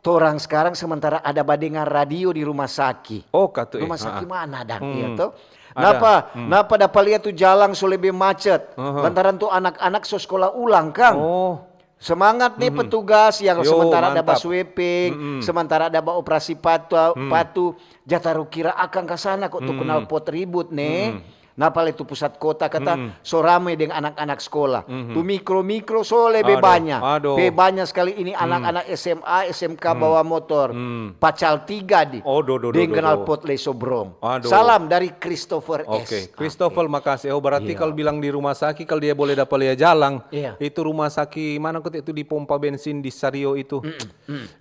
Torang sekarang sementara ada badengar radio di rumah saki. Oh, katu eh. Rumah saki Ha. mana dang? Hmm. Iya to? Ada. Napa, napa dapa lia tu jalang so lebe macet? Aha. Lantaran tu anak-anak so skola ulang kang. Oh. Semangat nih petugas yang Yo, sementara ada mantap. Baswepping, sementara ada ba operasi patu, patu. Ja taru kira akang ka sana kok tu knalpot ribut nih. Napa le tu pusat kota kata so rame deng anak-anak skola. Tu mikro-mikro so lebe Aduh, banya. aduh. Pe banya skali ini anak-anak S M A, S M K bawa motor. Pacal tiga di. Oh, do, do, do, Deng do, do. Knalpot le sobrong. Aduh. Salam dari Christopher S. Oke, Christopher, makasih. Oh, berarti Iya. kalau bilang di rumah sakit, kalau dia boleh dapat lia jalang, Iya. itu rumah sakit mana kok itu di pompa bensin di Sario itu?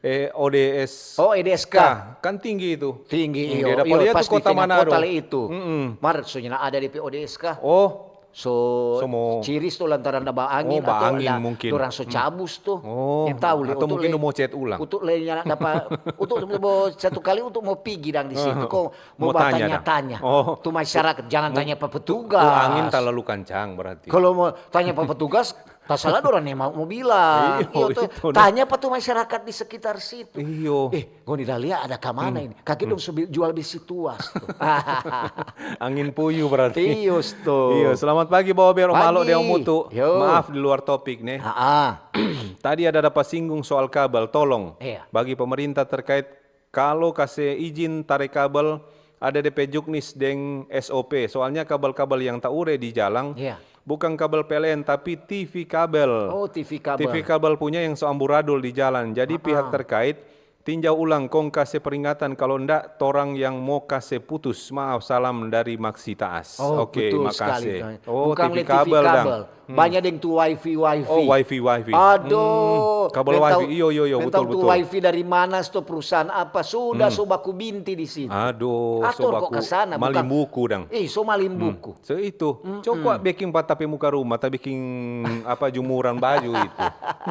Eh, O D S. Oh, E D S K. Ka, kan tinggi itu. Tinggi, Hmm, iyo. dia dapat Iyo, lihat pas tuh kota di tengah Manado. Kota le itu. Mm-mm. Mar, so nyanda ada depe O D S K. Oh, So, So mo- ciris tu lantaran ada ba angin Oh, ba atau angin ada mungkin. Dorang so cabus tu. Oh, Yang tahu le, atau mungkin le, mo cat ulang. Untuk le nyanda dapa, untuk mo cat ulang, untuk mo pigi dang di situ. Kong mo Mo tanya dang. Tanya-tanya. Oh. Tu masyarakat, jangan tanya pa petugas. Oh, angin talalu kancang berarti. Kalau mo tanya pa petugas, tasala dorang ne mo bilang. Iyo, Iyo tu, itu deh. Tanya pa tu masyarakat di sekitar situ. Iyo. Eh, ngoni da lia ada ka mana ini? Kaki dong so bi-, jual besi tuas tu. Angin puyu berarti. Iyo, sto. Iyo, selamat pagi Bawa Bero, Om Alo Pagi. deng Om Utu. Yo. Maaf di luar topik nih. Ah, ah. Tadi ada dapa singgung soal kabel, tolong Iya. bagi pemerintah terkait kalau kase izin tarik kabel, ada depe juknis deng S O P. Soalnya kabel-kabel yang taure di jalang Iya. bukan kabel P L N tapi T V kabel. Oh, T V kabel. T V kabel punya yang so amburadul di jalan. Jadi pihak terkait tinjau ulang kong kase peringatan, kalau ndak torang yang mo kase putus. Maaf, salam dari Maksitaas. Oh, Oke, betul makasih. sekali. Oh, Bukan T V le T V kabel, dang. kabel. Banyak deng tu wifi, wifi. Oh, wifi, wifi. Aduh, Hmm, kabel mentau- wifi. Iyo, iyo, iyo, betul, mentau tu betul. Wifi dari mana, sto perusahaan apa, sudah so baku binti di situ. Aduh, Ator so kok baku ka sana, bukan? Malimbuku dang. Ih, so malimbuku. So itu, coba biking pa tapi muka rumah, ta biking apa, jumuran baju itu.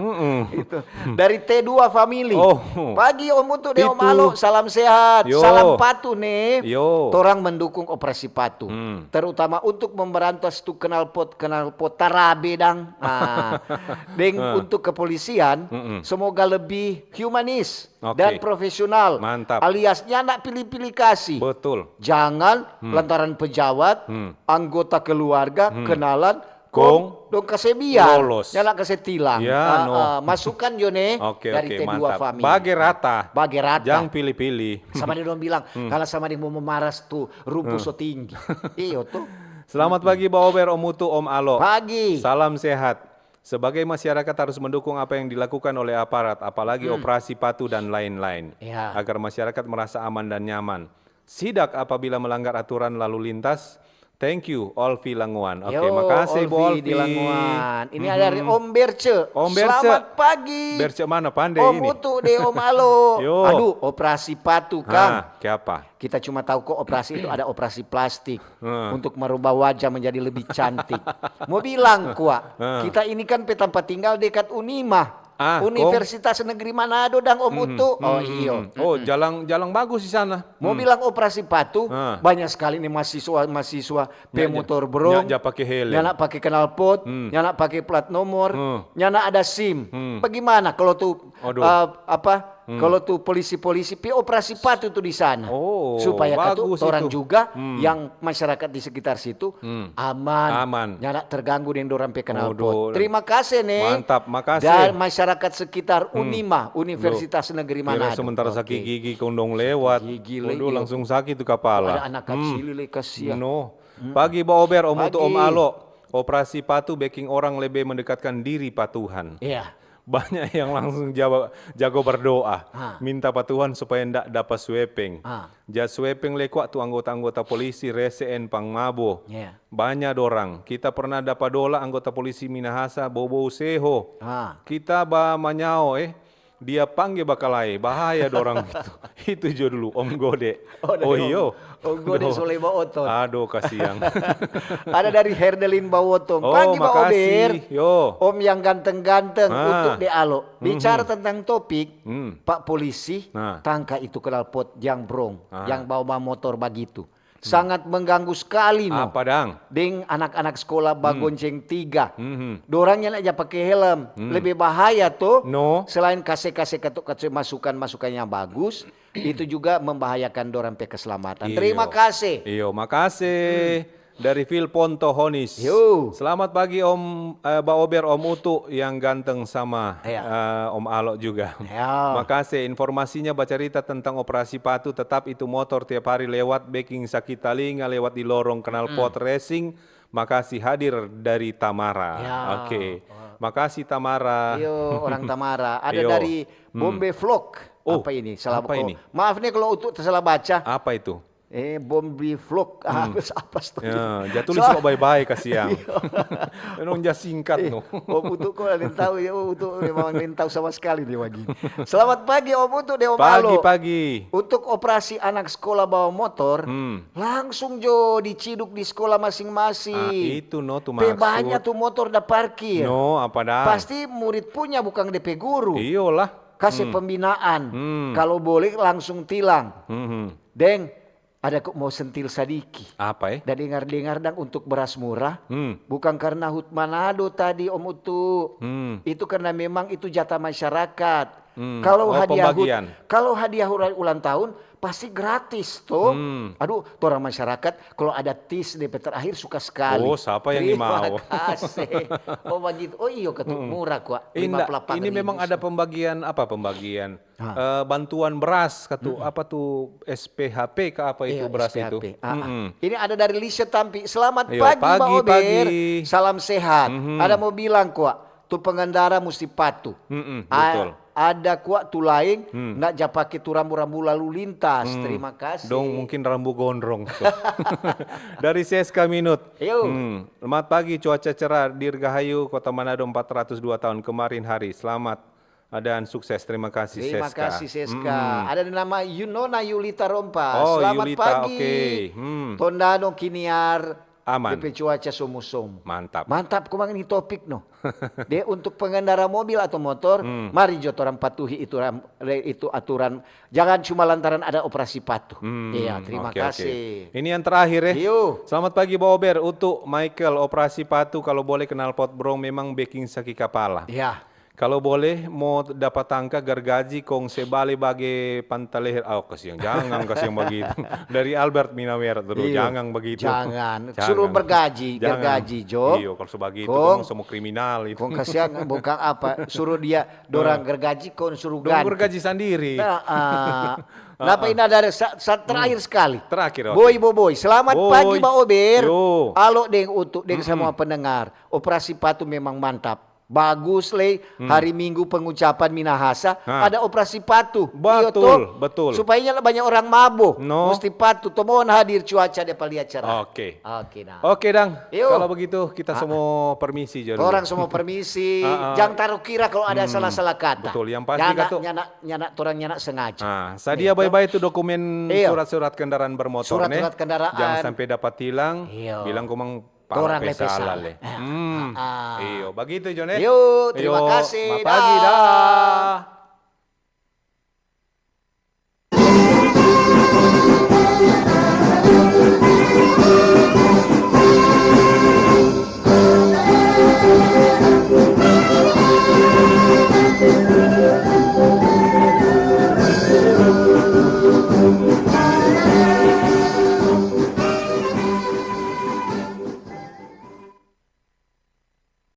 Mm-mm. Itu. Dari T dua Family. Oh. Pagi Om Utu deng Om Itu. Alo, salam sehat. Yo. Salam patu nih. Yo. Torang mendukung operasi patu. Hmm. Terutama untuk memberantas tu knalpot, knalpot tarabe dang. Ah. Deng untuk kepolisian, Mm-mm. semoga lebih humanis Oke. dan profesional. Mantap. Alias nyanda pili-pili kasi. Betul. Jangan lantaran pejabat, Hmm. anggota keluarga, kenalan, Kong kong dong kase biar. Lolos. Nyanda kase tilang. Ya, Ah, no. Ah, masukan jo ne Oke, dari oke, T dua mantap. Family. Bage rata. Bage rata. Jang pili-pili. Sama dia dong bilang, kalau sama dia mau memaras tu rumput so tinggi. Iyo tu. Selamat pagi, Baober, Om Utu, Om Alo. Pagi. Salam sehat. Sebagai masyarakat harus mendukung apa yang dilakukan oleh aparat, apalagi operasi patu dan lain-lain. Ya. Agar masyarakat merasa aman dan nyaman. Sidak apabila melanggar aturan lalu lintas. Thank you, Olvi Languan. Oke, Yo, makasih, Bu Olvi di Olvi. Languan. Ini ada dari Om Berce. Om Berce. Selamat pagi. Berce mana? Pandai Om ini. Utu deh, Om Alo. Yo. Aduh, operasi patu, Kang. Hah, kiapa? Kita cuma tahu kok operasi itu ada operasi plastik Hmm. untuk merubah wajah menjadi lebih cantik. Mau bilang, Kua, Hmm. kita ini kan pe tampa tinggal dekat Unima. Ah, kong? Universitas Negeri Manado dang, Om Utu. Oh, Hmm, iyo. hmm. Oh, jalang jalang bagus di sana. Mau bilang operasi patu, Ah. banyak sekali nih mahasiswa-mahasiswa pe Nya- motor brong, nya- nya pake helm. Nyanda pake knalpot, Hmm. nyanda pake plat nomor, Hmm. nyanda ada SIM. Hmm. Bagaimana kalau tu Aduh. eh, apa? Kalau tu polisi-polisi pi operasi patu tu di sana. Oh, Supaya katu bagus orang itu. juga Hmm. yang masyarakat di sekitar situ Hmm. aman, Aman. Nyanda terganggu deng dorang pe knalpot. Aduh. Terima kasih nih. Mantap, makasih. Dan masyarakat sekitar Unima, Universitas Negeri Kira Manado. sementara Oke. sakit gigi kondong lewat. Gigi Waduh, lagi. Langsung sakit tu kapala. Ada anak kacili le, kasihan. No. Pagi, Baober, Om Utu, Om Pagi. Alo. Operasi patu beking orang lebe mendekatkan diri pa Tuhan. Iya. Banyak yang langsung jawab, jago berdoa, Ah. minta pa Tuhan supaya ndak dapa swepeng. Ah. Ja swepeng lei kwa tu anggota-anggota polisi rese en pang mabo. Ya. Banya dorang. Kita pernah dapa dola anggota polisi Minahasa bobou seho. Ah. Kita ba manyao eh, dia pangge bakalae, bahaya dorang itu. Itu jo dulu Om Gode. Oh, dari Oh Om- iyo. Om Gode Doh. Soleh Baoton. Aduh kasiang. Ada dari Herdelin Bawotong. Oh, Pagi Baober. Makasih. Yo. Om yang ganteng-ganteng, Ah. Utuk de Alo. Bicara tentang topik, Hmm. Pak Polisi, Nah. tangka itu knalpot jang brong, Ah. yang bawa-bawa motor bagitu. Sangat mengganggu sekali no. Apa dang? Deng anak-anak sekolah bagonceng tiga. Mhm. Dorang nyanda ja pake helm. Lebih bahaya to. No. Selain kase-kase katu-, katu masukan-masukan yang bagus, itu juga membahayakan dorang pe keselamatan. Iyo. Terima kasih. Iyo, makasih. Dari Phil Ponto Honis. Yo. Selamat pagi Om eh, Baober, Om Utu yang ganteng sama Iya. eh, Om Alo juga. Ya. Makasih informasinya, bacarita tentang operasi patu, tetap itu motor tiap hari lewat beking sakit talinga lewat di lorong knalpot racing. Makasih hadir dari Tamara. Ya. Oke. Makasih Tamara. Iyo, orang Tamara. Ada Iyo. Dari Hmm. Bombe Vlog. Oh, Apa ini? Salah apa oh, ini? Maaf nih kalau Utu tersalah baca. Apa itu? Eh, Bombi Vlog. Ah, apa tuh? Ya, jatuh So- so baik-baik kasiang. Memang ja singkat no. Oh, Utu kok ada yang tahu ya, oh, Utu memang ada yang tahu sama sekali dia pagi. Selamat pagi Om Utu, Dewa Pagi Malo. Pagi. Untuk operasi anak sekolah bawa motor, Hmm. langsung jo diciduk di sekolah masing-masing. Ah, itu no tu Pe maksud. Banyak tu motor da parkir. No, apa dah? Pasti murid punya, bukan depe guru. Iyolah. Kasih pembinaan. Hmm. Kalau boleh langsung tilang. Mhm. Deng, ada kok mau sentil sadiki. Apa eh? Da dengar-dengar dang untuk beras murah, Hmm. bukan karena hut Manado tadi Om Utu. Hmm. Itu karena memang itu jatah masyarakat. Hmm. Kalau Oh, hadiah hut, pembagian. Kalau hadiah ura- ulang tahun pasti gratis toh. Hmm. Aduh, orang masyarakat kalau ada tis depe terakhir suka sekali. Oh, siapa yang Terima mau? Kasih. Oh begitu. Oh iyo, katu murah kwa. Inda, Lima puluh delapan ini ribu. Memang ada pembagian apa pembagian Ah. Eh, bantuan beras katu apa tu S P H P ke apa itu Iya, beras S P H P. itu? Ah, ah. Mm-mm. Ini ada dari Lisa Tampi. Selamat Iya, pagi, pagi, Bang Ober. Pagi. Salam sehat. Mhm. Ada mau bilang kwa, tu pengendara musti patuh. Mm-mm, A- betul. Ada kwa tu laeng, Hmm. nda ja pake tu rambu-rambu lalu lintas. Hmm. Terima kasih. Dong mungkin rambu gondrong tu. Dari Seska Minut. Yo. Hmm. Selamat pagi, cuaca cerah, Dirgahayu, Kota Manado, empat ratus dua tahun kemarin hari. Selamat dan sukses. Terima kasih, Terima Seska. Kasih Seska. Hmm. Ada nama Yunona Yulita Rompas. Oh, Selamat Yulita, pagi. Oke. Hmm. Tondano kiniar. Aman. Depe cuaca somu-somu. Mantap. Mantap, kong ini topik no. De untuk pengendara mobil atau motor, Hmm. mari jo torang patuhi itu ram- re- itu aturan. Jangan cuma lantaran ada operasi patuh. Hmm, Iya, terima oke, oke. kasih. Ini yang terakhir ya. Yo. Selamat pagi Bober, Utu, Michael, operasi patuh kalau boleh knalpot brong memang beking saki kapala. Ya. Kalau boleh mo dapa tangka gargaji kong se bale bage panta leher. Oh, kasiang. Jangan kasiang bagitu. Dari Albert Minawera terus. Iya. Jangan bagitu. Jangan. Suruh bergaji, Jangan. Gergaji jo. Iyo, kalau so bagitu Kong- kong semua kriminal itu. Kong kasiang bukan apa, suruh dia dorang gergaji, kong suruh Dong ganti. Bergaji sendiri. Nah, ah. Napa ini ada sa- sa- terakhir sekali. Terakhir, oke. Boy Boboy, selamat Boy. Pagi Baober. Yo. Alo deng Utu deng semua pendengar. Operasi patuh memang mantap. Bagus lei, hari Minggu pengucapan Minahasa Hah. Ada operasi patuh. Iyo Betul, toh? Betul. Supaya nyala banyak orang mabo. No. Musti patuh. Tomon hadir cuaca dia palia cerah. Oke. Oke nah. Oke, Dang. Yo. Kalau begitu kita semua permisi jo dulu. Orang semua permisi. Ah, ah. Jangan taruh kira kalau ada salah-salah kata. Betul, yang pasti Nyana, katu- nyana, nyana, torang nyana sengaja. Ah, sadia baik-baik tu dokumen Iyo. surat-surat kendaraan bermotor ne. Surat-surat kendaraan. Jangan sampai dapat hilang. Iyo. Bilang komang Torang pe lepe salah salah. le. Ah, Hmm. ah. Iyo, begitu jo ne. Yo, terima kasih. Pagi Dah. Dah.